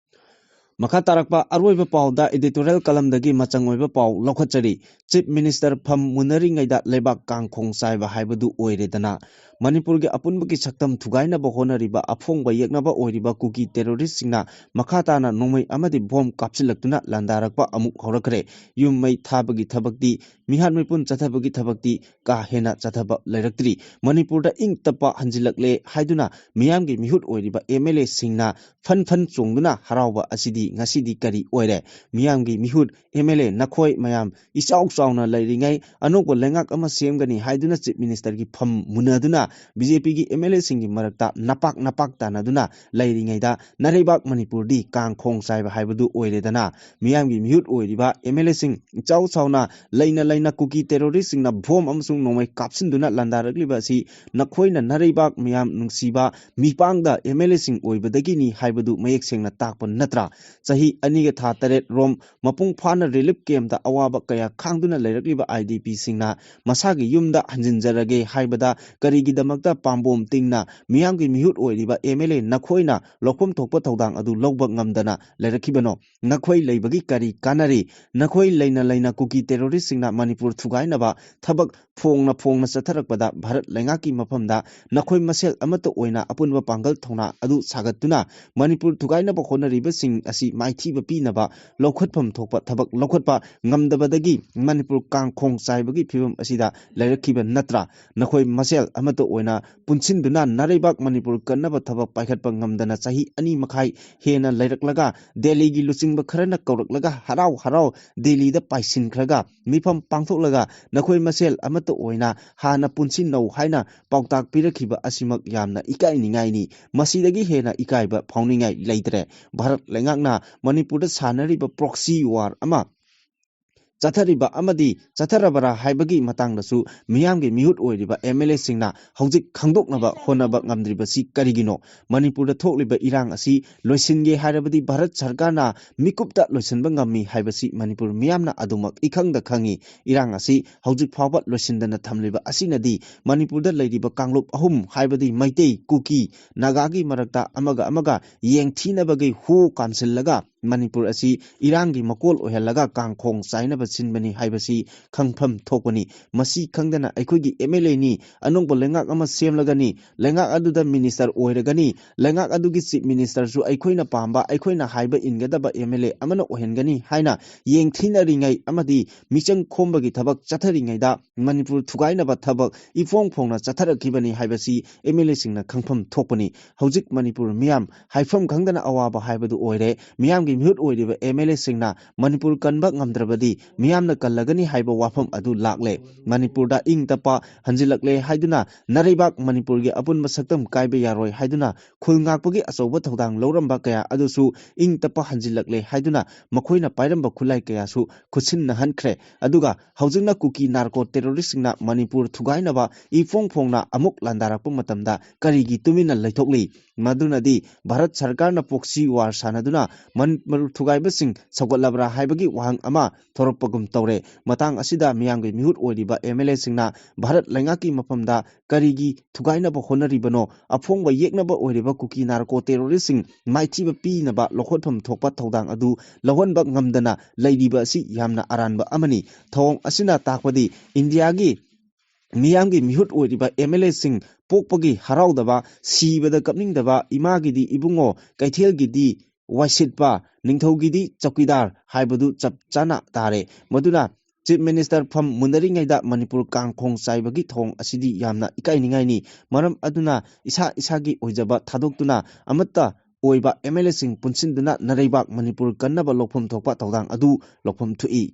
ꯃꯈꯥ ꯇꯥꯔꯛꯄ ꯑꯔꯣꯏꯕ ꯄꯥꯎꯗ editorial columnꯗꯒꯤ ꯃꯆꯪ ꯑꯣꯏꯕ ꯄꯥꯎ ꯂꯧꯈꯠꯆꯔꯤ꯫ Chief Minister ꯐꯝ ꯃꯨꯟꯅꯔꯤꯉꯩꯗ ꯂꯩꯕꯥꯛ ꯀꯥꯡꯈꯣꯡ ꯆꯥꯏꯕ ꯍꯥꯏꯕꯗꯨ ꯑꯣꯏꯔꯦꯗꯅ꯫ ꯃꯅꯤꯄꯨꯔꯒꯤ ꯑꯄꯨꯟꯕꯒꯤ ꯁꯛꯇꯝ ꯊꯨꯒꯥꯏꯅꯕ ꯍꯣꯠꯅꯔꯤꯕ ꯑꯐꯣꯡꯕ ꯌꯦꯛꯅꯕ ꯑꯣꯏꯔꯤꯕ ꯀꯨꯀꯤ terroristꯁꯤꯡꯅ ꯃꯈꯥ ꯇꯥꯅ ꯅꯣꯡꯃꯩ ꯑꯃꯗꯤ bomb ꯀꯥꯞꯁꯤꯜꯂꯛꯇꯨꯅ ꯂꯥꯟꯗꯥꯔꯛꯄ ꯑꯃꯨꯛ ꯍꯧꯔꯛꯈ꯭ꯔꯦ꯫ ꯌꯨꯝ ꯃꯩ ꯊꯥꯕꯒꯤ ꯊꯕꯛꯇꯤ, ꯃꯤꯍꯥꯠ ꯃꯤꯄꯨꯟ ꯆꯠꯊꯕꯒꯤ ꯊꯕꯛꯇꯤ ꯀꯥ ꯍꯦꯟꯅ ꯆꯠꯊꯕ ꯂꯩꯔꯛꯇ꯭ꯔꯤ꯫ ꯃꯅꯤꯄꯨꯔꯗ ꯏꯪ ꯇꯞꯄ ꯍꯟꯖꯤꯜꯂꯛꯂꯦ ꯍꯥꯏꯗꯨꯅ ꯃꯤꯌꯥꯝꯒꯤ ꯃꯤꯍꯨꯠ ꯑꯣꯏꯔꯤꯕ MLAꯁꯤꯡꯅ ꯐꯟ ꯐꯟ ꯆꯣꯡꯗꯨꯅ ꯍꯔꯥꯎꯕ ꯑꯁꯤꯗꯤ ꯉꯁꯤꯗꯤ ꯀꯔꯤ ꯑꯣꯏꯔꯦ? ꯃꯤꯌꯥꯝꯒꯤ ꯃꯤꯍꯨꯠ, MLA ꯅꯈꯣꯏ ꯃꯌꯥꯝ ꯏꯆꯥꯎ ꯆꯥꯎꯅ ꯂꯩꯔꯤꯉꯩ ꯑꯅꯧꯕ ꯂꯩꯉꯥꯛ ꯑꯃ ꯁꯦꯝꯒꯅꯤ ꯍꯥꯏꯗꯨꯅ Chief Ministerꯒꯤ ꯐꯝ ꯃꯨꯟꯅꯗꯨꯅ BJPꯒꯤ MLAꯁꯤꯡꯒꯤ ꯃꯔꯛꯇ ꯅꯄꯥꯛ ꯅꯄꯥꯛ ꯇꯥꯟꯅꯗꯨꯅ ꯂꯩꯔꯤꯉꯩꯗ ꯅꯔꯩꯕꯥꯛ ꯃꯅꯤꯄꯨꯔꯗꯤ ꯀꯥꯡꯈꯣꯡ ꯆꯥꯏꯕ ꯍꯥꯏꯕꯗꯨ ꯑꯣꯏꯔꯦꯗꯅ꯫ ꯃꯤꯌꯥꯝꯒꯤ ꯃꯤꯍꯨꯠ ꯑꯣꯏꯔꯤꯕ MLAꯁꯤꯡ ꯏꯆꯥꯎ ꯆꯥꯎꯅ ꯂꯩꯅ ꯂꯩꯅ ꯀꯨꯀꯤ terroristꯁꯤꯡꯅ bomb ꯑꯃꯁꯨꯡ ꯅꯣꯡꯃꯩ ꯀꯥꯞꯁꯤꯟꯗꯨꯅ ꯂꯥꯟꯗꯥꯔꯛꯂꯤꯕ ꯑꯁꯤ ꯅꯈꯣꯏꯅ ꯅꯔꯩꯕꯥꯛ ꯃꯤꯌꯥꯝ ꯅꯨꯡꯁꯤꯕ ꯃꯤꯄꯥꯡꯗ MLAꯁꯤꯡ ꯑꯣꯏꯕꯗꯒꯤꯅꯤ ꯍꯥꯏꯕꯗꯨ ꯃꯌꯦꯛ ꯁꯦꯡꯅ ꯇꯥꯛꯄ ꯅꯠꯇ꯭ꯔꯥ? ꯆꯍꯤ ꯑꯅꯤꯒ ꯊꯥ ꯇꯔꯦꯠ ꯔꯣꯝ ꯃꯄꯨꯡ ꯐꯥꯅ ꯔꯤꯂꯤꯐ ꯀꯦꯝꯞꯇ ꯑꯋꯥꯕ ꯀꯌꯥ ꯈꯥꯡꯗꯨꯅ ꯂꯩꯔꯛꯂꯤꯕ ꯑꯥꯏ ꯗꯤ ꯄꯤꯁꯤꯡꯅ ꯃꯁꯥꯒꯤ ꯌꯨꯝꯗ ꯍꯟꯖꯤꯟꯖꯔꯒꯦ ꯍꯥꯏꯕꯗ ꯀꯔꯤꯒꯤꯗꯃꯛꯇ ꯄꯥꯝꯕꯣꯝ ꯇꯤꯡꯅ ꯃꯤꯌꯥꯝꯒꯤ ꯃꯤꯍꯨꯠ ꯑꯣꯏꯔꯤꯕ ꯑꯦꯝ ꯑꯦꯜ ꯑꯦ ꯅꯈꯣꯏꯅ ꯂꯧꯐꯝ ꯊꯣꯛꯄ ꯊꯧꯗꯥꯡ ꯑꯗꯨ ꯂꯧꯕ ꯉꯝꯗꯅ ꯂꯩꯔꯛꯈꯤꯕꯅꯣ? ꯅꯈꯣꯏ ꯂꯩꯕꯒꯤ ꯀꯔꯤ ꯀꯥꯟꯅꯔꯤ? ꯅꯈꯣꯏ ꯂꯩꯅ ꯂꯩꯅ ꯀꯨꯀꯤ ꯇꯦꯔꯣꯔꯤꯁꯁꯤꯡꯅ ꯃꯅꯤꯄꯨꯔ ꯊꯨꯒꯥꯏꯅꯕ ꯊꯕꯛ ꯐꯣꯡꯅ ꯐꯣꯡꯅ ꯆꯠꯊꯔꯛꯄꯗ ꯚꯥꯔꯠ ꯂꯩꯉꯥꯛꯀꯤ ꯃꯐꯝꯗ ꯅꯈꯣꯏ ꯃꯁꯦꯜ ꯑꯃꯠꯇ ꯑꯣꯏꯅ ꯑꯄꯨꯟꯕ ꯄꯥꯡꯒꯜ ꯊꯧꯅꯥ ꯑꯗꯨ ꯁꯥꯒꯠꯇꯨꯅ ꯃꯅꯤꯄꯨꯔ ꯊꯨꯒꯥꯏꯅꯕ ꯍꯣꯠꯅꯔꯤꯕꯁꯤꯡ ꯑꯁꯤ ꯃꯥꯏꯊꯤꯕ ꯄꯤꯅꯕ ꯂꯧꯈꯠꯐꯝ ꯊꯣꯛꯄ ꯊꯕꯛ ꯂꯧꯈꯠꯄ ꯉꯝꯗꯕꯗꯒꯤ ꯃꯅꯤꯄꯨꯔ ꯀꯥꯡꯈꯣꯡ ꯆꯥꯏꯕꯒꯤ ꯐꯤꯕꯝ ꯑꯁꯤꯗ ꯂꯩꯔꯛꯈꯤꯕ ꯅꯠꯇ꯭ꯔꯥ? ꯅꯈꯣꯏ ꯃꯁꯦꯜ ꯑꯃꯠꯇ ꯑꯣꯏꯅ ꯄꯨꯟꯁꯤꯟꯗꯨꯅ ꯅꯥꯔꯩꯕꯥꯛ ꯃꯅꯤꯄꯨꯔ ꯀꯟꯅꯕ ꯊꯕꯛ ꯄꯥꯏꯈꯠꯄ ꯉꯝꯗꯅ ꯆꯍꯤ ꯑꯅꯤ ꯃꯈꯥꯏ ꯍꯦꯟꯅ ꯂꯩꯔꯛꯂꯒ ꯗꯦꯜꯂꯤꯒꯤ ꯂꯨꯆꯤꯡꯕ ꯈꯔꯅ ꯀꯧꯔꯛꯂꯒ ꯍꯔꯥꯎ ꯍꯔꯥꯎ ꯗꯦꯜꯂꯤꯗ ꯄꯥꯏꯁꯤꯟꯈ꯭ꯔꯒ ꯃꯤꯐꯝ ꯄꯥꯡꯊꯣꯛꯂꯒ ꯅꯈꯣꯏ ꯃꯁꯦꯜ ꯑꯃꯠꯇ ꯑꯣꯏꯅ ꯍꯥꯟꯅ ꯄꯨꯟꯁꯤꯟꯅꯧ ꯍꯥꯏꯅ ꯄꯥꯎꯇꯥꯛ ꯄꯤꯔꯛꯈꯤꯕ ꯑꯁꯤꯃꯛ ꯌꯥꯝꯅ ꯏꯀꯥꯏꯅꯤꯡꯉꯥꯏꯅꯤ꯫ ꯃꯁꯤꯗꯒꯤ ꯍꯦꯟꯅ ꯏꯀꯥꯏꯕ ꯐꯥꯎꯅꯤꯡꯉꯥꯏ ꯂꯩꯇ꯭ꯔꯦ꯫ ꯚꯥꯔꯠ ꯂꯩꯉꯥꯛꯅ ꯃꯅꯤꯄꯨꯔꯗ ꯁꯥꯟꯅꯔꯤꯕ ꯄ꯭ꯔꯣꯛꯁꯤ ꯋꯥꯔ ꯑꯃ ꯆꯠꯊꯔꯤꯕ ꯑꯃꯗꯤ ꯆꯠꯊꯔꯕ꯭ꯔꯥ ꯍꯥꯏꯕꯒꯤ ꯃꯇꯥꯡꯗꯁꯨ ꯃꯤꯌꯥꯝꯒꯤ ꯃꯤꯍꯨꯠ ꯑꯣꯏꯔꯤꯕ ꯑꯦꯝ ꯑꯦꯜ ꯑꯦꯁꯤꯡꯅ ꯍꯧꯖꯤꯛ ꯈꯪꯗꯣꯛꯅꯕ ꯍꯣꯠꯅꯕ ꯉꯝꯗ꯭ꯔꯤꯕꯁꯤ ꯀꯔꯤꯒꯤꯅꯣ? ꯃꯅꯤꯄꯨꯔꯗ ꯊꯣꯛꯂꯤꯕ ꯏꯔꯥꯡ ꯑꯁꯤ ꯂꯣꯏꯁꯤꯟꯒꯦ ꯍꯥꯏꯔꯕꯗꯤ ꯚꯥꯔꯠ ꯁꯔꯀꯥꯔꯅ ꯃꯤꯀꯨꯞꯇ ꯂꯣꯏꯁꯤꯟꯕ ꯉꯝꯃꯤ ꯍꯥꯏꯕꯁꯤ ꯃꯅꯤꯄꯨꯔ ꯃꯤꯌꯥꯝꯅ ꯑꯗꯨꯃꯛ ꯏꯈꯪꯗ ꯈꯪꯉꯤ꯫ ꯏꯔꯥꯡ ꯑꯁꯤ ꯍꯧꯖꯤꯛ ꯐꯥꯎꯕ ꯂꯣꯏꯁꯤꯟꯗꯅ ꯊꯝꯂꯤꯕ ꯑꯁꯤꯅꯗꯤ ꯃꯅꯤꯄꯨꯔꯗ ꯂꯩꯔꯤꯕ ꯀꯥꯡꯂꯨꯞ ꯑꯍꯨꯝ, ꯍꯥꯏꯕꯗꯤ ꯃꯩꯇꯩ, ꯀꯨꯀꯤ, ꯅꯥꯒꯥꯒꯤ ꯃꯔꯛꯇ ꯑꯃꯒ ꯑꯃꯒ ꯌꯦꯡꯊꯤꯅꯕꯒꯤ ꯍꯨ ꯀꯥꯝꯁꯤꯜꯂꯒ ꯃꯅꯤꯄꯨꯔ ꯑꯁꯤ ꯏꯔꯥꯡꯒꯤ ꯃꯀꯣꯜ ꯑꯣꯏꯍꯜꯂꯒ ꯀꯥꯡꯈꯣꯡ ꯆꯥꯏꯅꯕ ꯁꯤꯟꯕꯅꯤ ꯍꯥꯏꯕꯁꯤ ꯈꯪꯐꯝ ꯊꯣꯛꯄꯅꯤ꯫ ꯃꯁꯤ ꯈꯪꯗꯅ ꯑꯩꯈꯣꯏꯒꯤ ꯑꯦꯝ ꯑꯦꯜ ꯑꯦꯅꯤ, ꯑꯅꯧꯕ ꯂꯩꯉꯥꯛ ꯑꯃ ꯁꯦꯝꯂꯒꯅꯤ, ꯂꯩꯉꯥꯛ ꯑꯗꯨꯗ ꯃꯤꯅꯤꯁꯇꯔ ꯑꯣꯏꯔꯒꯅꯤ, ꯂꯩꯉꯥꯛ ꯑꯗꯨꯒꯤ ꯆꯤꯐ ꯃꯤꯅꯤꯁꯇꯔꯁꯨ ꯑꯩꯈꯣꯏꯅ ꯄꯥꯝꯕ, ꯑꯩꯈꯣꯏꯅ ꯍꯥꯏꯕ ꯏꯟꯒꯗꯕ ꯑꯦꯝ ꯑꯦꯜ ꯑꯦ ꯑꯃꯅ ꯑꯣꯏꯍꯟꯒꯅꯤ ꯍꯥꯏꯅ ꯌꯦꯡꯊꯤꯅꯔꯤꯉꯩ ꯑꯃꯗꯤ ꯃꯤꯆꯪ ꯈꯣꯝꯕꯒꯤ ꯊꯕꯛ ꯆꯠꯊꯔꯤꯉꯩꯗ ꯃꯅꯤꯄꯨꯔ ꯊꯨꯒꯥꯏꯅꯕ ꯊꯕꯛ ꯏꯐꯣꯡ ꯐꯣꯡꯅ ꯆꯠꯊꯔꯛꯈꯤꯕꯅꯤ ꯍꯥꯏꯕꯁꯤ ꯑꯦꯝ ꯑꯦꯜ ꯑꯦꯁꯤꯡꯅ ꯈꯪꯐꯝ ꯊꯣꯛꯄꯅꯤ꯫ ꯍꯧꯖꯤꯛ ꯃꯅꯤꯄꯨꯔ ꯃꯤꯌꯥꯝ ꯍꯥꯏꯐꯝ ꯈꯪꯗꯅ ꯑꯋꯥꯕ ꯍꯥꯏꯕꯗꯨ ꯑꯣꯏꯔꯦ꯫ ꯃꯤꯌꯥꯝꯒꯤ ꯃꯤꯍꯨꯠ ꯑꯣꯏꯔꯤꯕ ꯑꯦꯝ ꯑꯦꯜ ꯑꯦꯁꯤꯡꯅ ꯃꯅꯤꯄꯨꯔ ꯀꯟꯕ ꯉꯝꯗ꯭ꯔꯕꯗꯤ ꯃꯤꯌꯥꯝꯅ ꯀꯜꯂꯒꯅꯤ ꯍꯥꯏꯕ ꯋꯥꯐꯝ ꯑꯗꯨ ꯂꯥꯛꯂꯦ꯫ ꯃꯅꯤꯄꯨꯔꯗ ꯏꯪ ꯇꯞꯄ ꯍꯟꯖꯤꯜꯂꯛꯂꯦ ꯍꯥꯏꯗꯨꯅ ꯅꯥꯔꯩꯕꯥꯛ ꯃꯅꯤꯄꯨꯔꯒꯤ ꯑꯄꯨꯟꯕ ꯁꯛꯇꯝ ꯀꯥꯏꯕ ꯌꯥꯔꯣꯏ ꯍꯥꯏꯗꯨꯅ ꯈꯨꯜ ꯉꯥꯛꯄꯒꯤ ꯑꯆꯧꯕ ꯊꯧꯗꯥꯡ ꯂꯧꯔꯝꯕ ꯀꯌꯥ ꯑꯗꯨꯁꯨ ꯏꯪ ꯇꯞꯄ ꯍꯟꯖꯤꯜꯂꯛꯂꯦ ꯍꯥꯏꯗꯨꯅ ꯃꯈꯣꯏꯅ ꯄꯥꯏꯔꯝꯕ ꯈꯨꯠꯂꯥꯏ ꯀꯌꯥꯁꯨ ꯈꯨꯠꯁꯤꯟꯅꯍꯟꯈ꯭ꯔꯦ꯫ ꯑꯗꯨꯒ ꯍꯧꯖꯤꯛꯅ ꯀꯨꯀꯤ ꯅꯥꯔꯀꯣ ꯇꯦꯔꯣꯔꯤꯁꯁꯤꯡꯅ ꯃꯅꯤꯄꯨꯔ ꯊꯨꯒꯥꯏꯅꯕ ꯏꯐꯣꯡ ꯐꯣꯡꯅ ꯑꯃꯨꯛ ꯂꯥꯟꯗꯥꯔꯛꯄ ꯃꯇꯝꯗ ꯀꯔꯤꯒꯤ ꯇꯨꯃꯤꯟꯅ ꯂꯩꯊꯣꯛꯂꯤ? ꯃꯗꯨꯅꯗꯤ ꯚꯥꯔꯠ ꯁꯔꯀꯥꯔꯅ ꯄ꯭ꯔꯣꯛꯁꯤ ꯋꯥꯔ ꯁꯥꯟꯅꯗꯨꯅ ꯃꯅꯤ-, ꯃꯔꯨꯞ ꯊꯨꯒꯥꯏꯕꯁꯤꯡ ꯁꯧꯒꯠꯂꯕ꯭ꯔꯥ ꯍꯥꯏꯕꯒꯤ ꯋꯥꯍꯪ ꯑꯃ ꯊꯣꯔꯛꯄꯒꯨꯝ ꯇꯧꯔꯦ꯫ ꯃꯇꯥꯡ ꯑꯁꯤꯗ ꯃꯤꯌꯥꯝꯒꯤ ꯃꯤꯍꯨꯠ ꯑꯣꯏꯔꯤꯕ ꯑꯦꯝ ꯑꯦꯜ ꯑꯦꯁꯤꯡꯅ ꯚꯥꯔꯠ ꯂꯩꯉꯥꯛꯀꯤ ꯃꯐꯝꯗ ꯀꯔꯤꯒꯤ ꯊꯨꯒꯥꯏꯅꯕ ꯍꯣꯠꯅꯔꯤꯕꯅꯣ? ꯑꯐꯣꯡꯕ ꯌꯦꯛꯅꯕ ꯑꯣꯏꯔꯤꯕ ꯀꯨꯀꯤ ꯅꯥꯔꯀꯣ ꯇꯦꯔꯣꯔꯤꯁꯁꯤꯡ ꯃꯥꯏꯊꯤꯕ ꯄꯤꯅꯕ ꯂꯧꯈꯠꯐꯝ ꯊꯣꯛꯄ ꯊꯧꯗꯥꯡ ꯑꯗꯨ ꯂꯧꯍꯟꯕ ꯉꯝꯗꯅ ꯂꯩꯔꯤꯕ ꯑꯁꯤ ꯌꯥꯝꯅ ꯑꯔꯥꯟꯕ ꯑꯃꯅꯤ꯫ ꯊꯧꯑꯣꯡ ꯑꯁꯤꯅ ꯇꯥꯛꯄꯗꯤ ꯏꯟꯗꯤꯌꯥꯒꯤ ꯃꯤꯌꯥꯝꯒꯤ ꯃꯤꯍꯨꯠ ꯑꯣꯏꯔꯤꯕ ꯑꯦꯝ ꯑꯦꯜ ꯑꯦꯁꯤꯡ ꯄꯣꯛꯄꯒꯤ ꯍꯔꯥꯎꯗꯕ, ꯁꯤꯕꯗ ꯀꯞꯅꯤꯡꯗꯕ, ꯏꯃꯥꯒꯤꯗꯤ ꯏꯕꯨꯡꯉꯣ, ꯀꯩꯊꯦꯜꯒꯤꯗꯤ ꯋꯥꯏꯁꯤꯠꯄ, ꯅꯤꯡꯊꯧꯒꯤꯗꯤ ꯆꯧꯀꯤꯗꯥꯔ ꯍꯥꯏꯕꯗꯨ ꯆꯞ ꯆꯥꯅ ꯇꯥꯔꯦ꯫ ꯃꯗꯨꯅ ꯆꯤꯐ ꯃꯤꯅꯤꯁꯇꯔ ꯐꯝ ꯃꯨꯟꯅꯔꯤꯉꯩꯗ ꯃꯅꯤꯄꯨꯔ ꯀꯥꯡꯈꯣꯡ ꯆꯥꯏꯕꯒꯤ ꯊꯧꯑꯣꯡ ꯑꯁꯤꯗꯤ ꯌꯥꯝꯅ ꯏꯀꯥꯏꯅꯤꯡꯉꯥꯏꯅꯤ꯫ ꯃꯔꯝ ꯑꯗꯨꯅ ꯏꯁꯥ ꯏꯁꯥꯒꯤ ꯑꯣꯏꯖꯕ ꯊꯥꯗꯣꯛꯇꯨꯅ ꯑꯃꯠꯇ ꯑꯣꯏꯕ ꯑꯦꯝ ꯑꯦꯜ ꯑꯦꯁꯤꯡ ꯄꯨꯟꯁꯤꯟꯗꯨꯅ ꯅꯔꯩꯕꯥꯛ ꯃꯅꯤꯄꯨꯔ ꯀꯟꯅꯕ ꯂꯧꯐꯝ ꯊꯣꯛꯄ ꯊꯧꯗꯥꯡ ꯑꯗꯨ ꯂꯧꯐꯝ ꯊꯣꯛꯏ꯫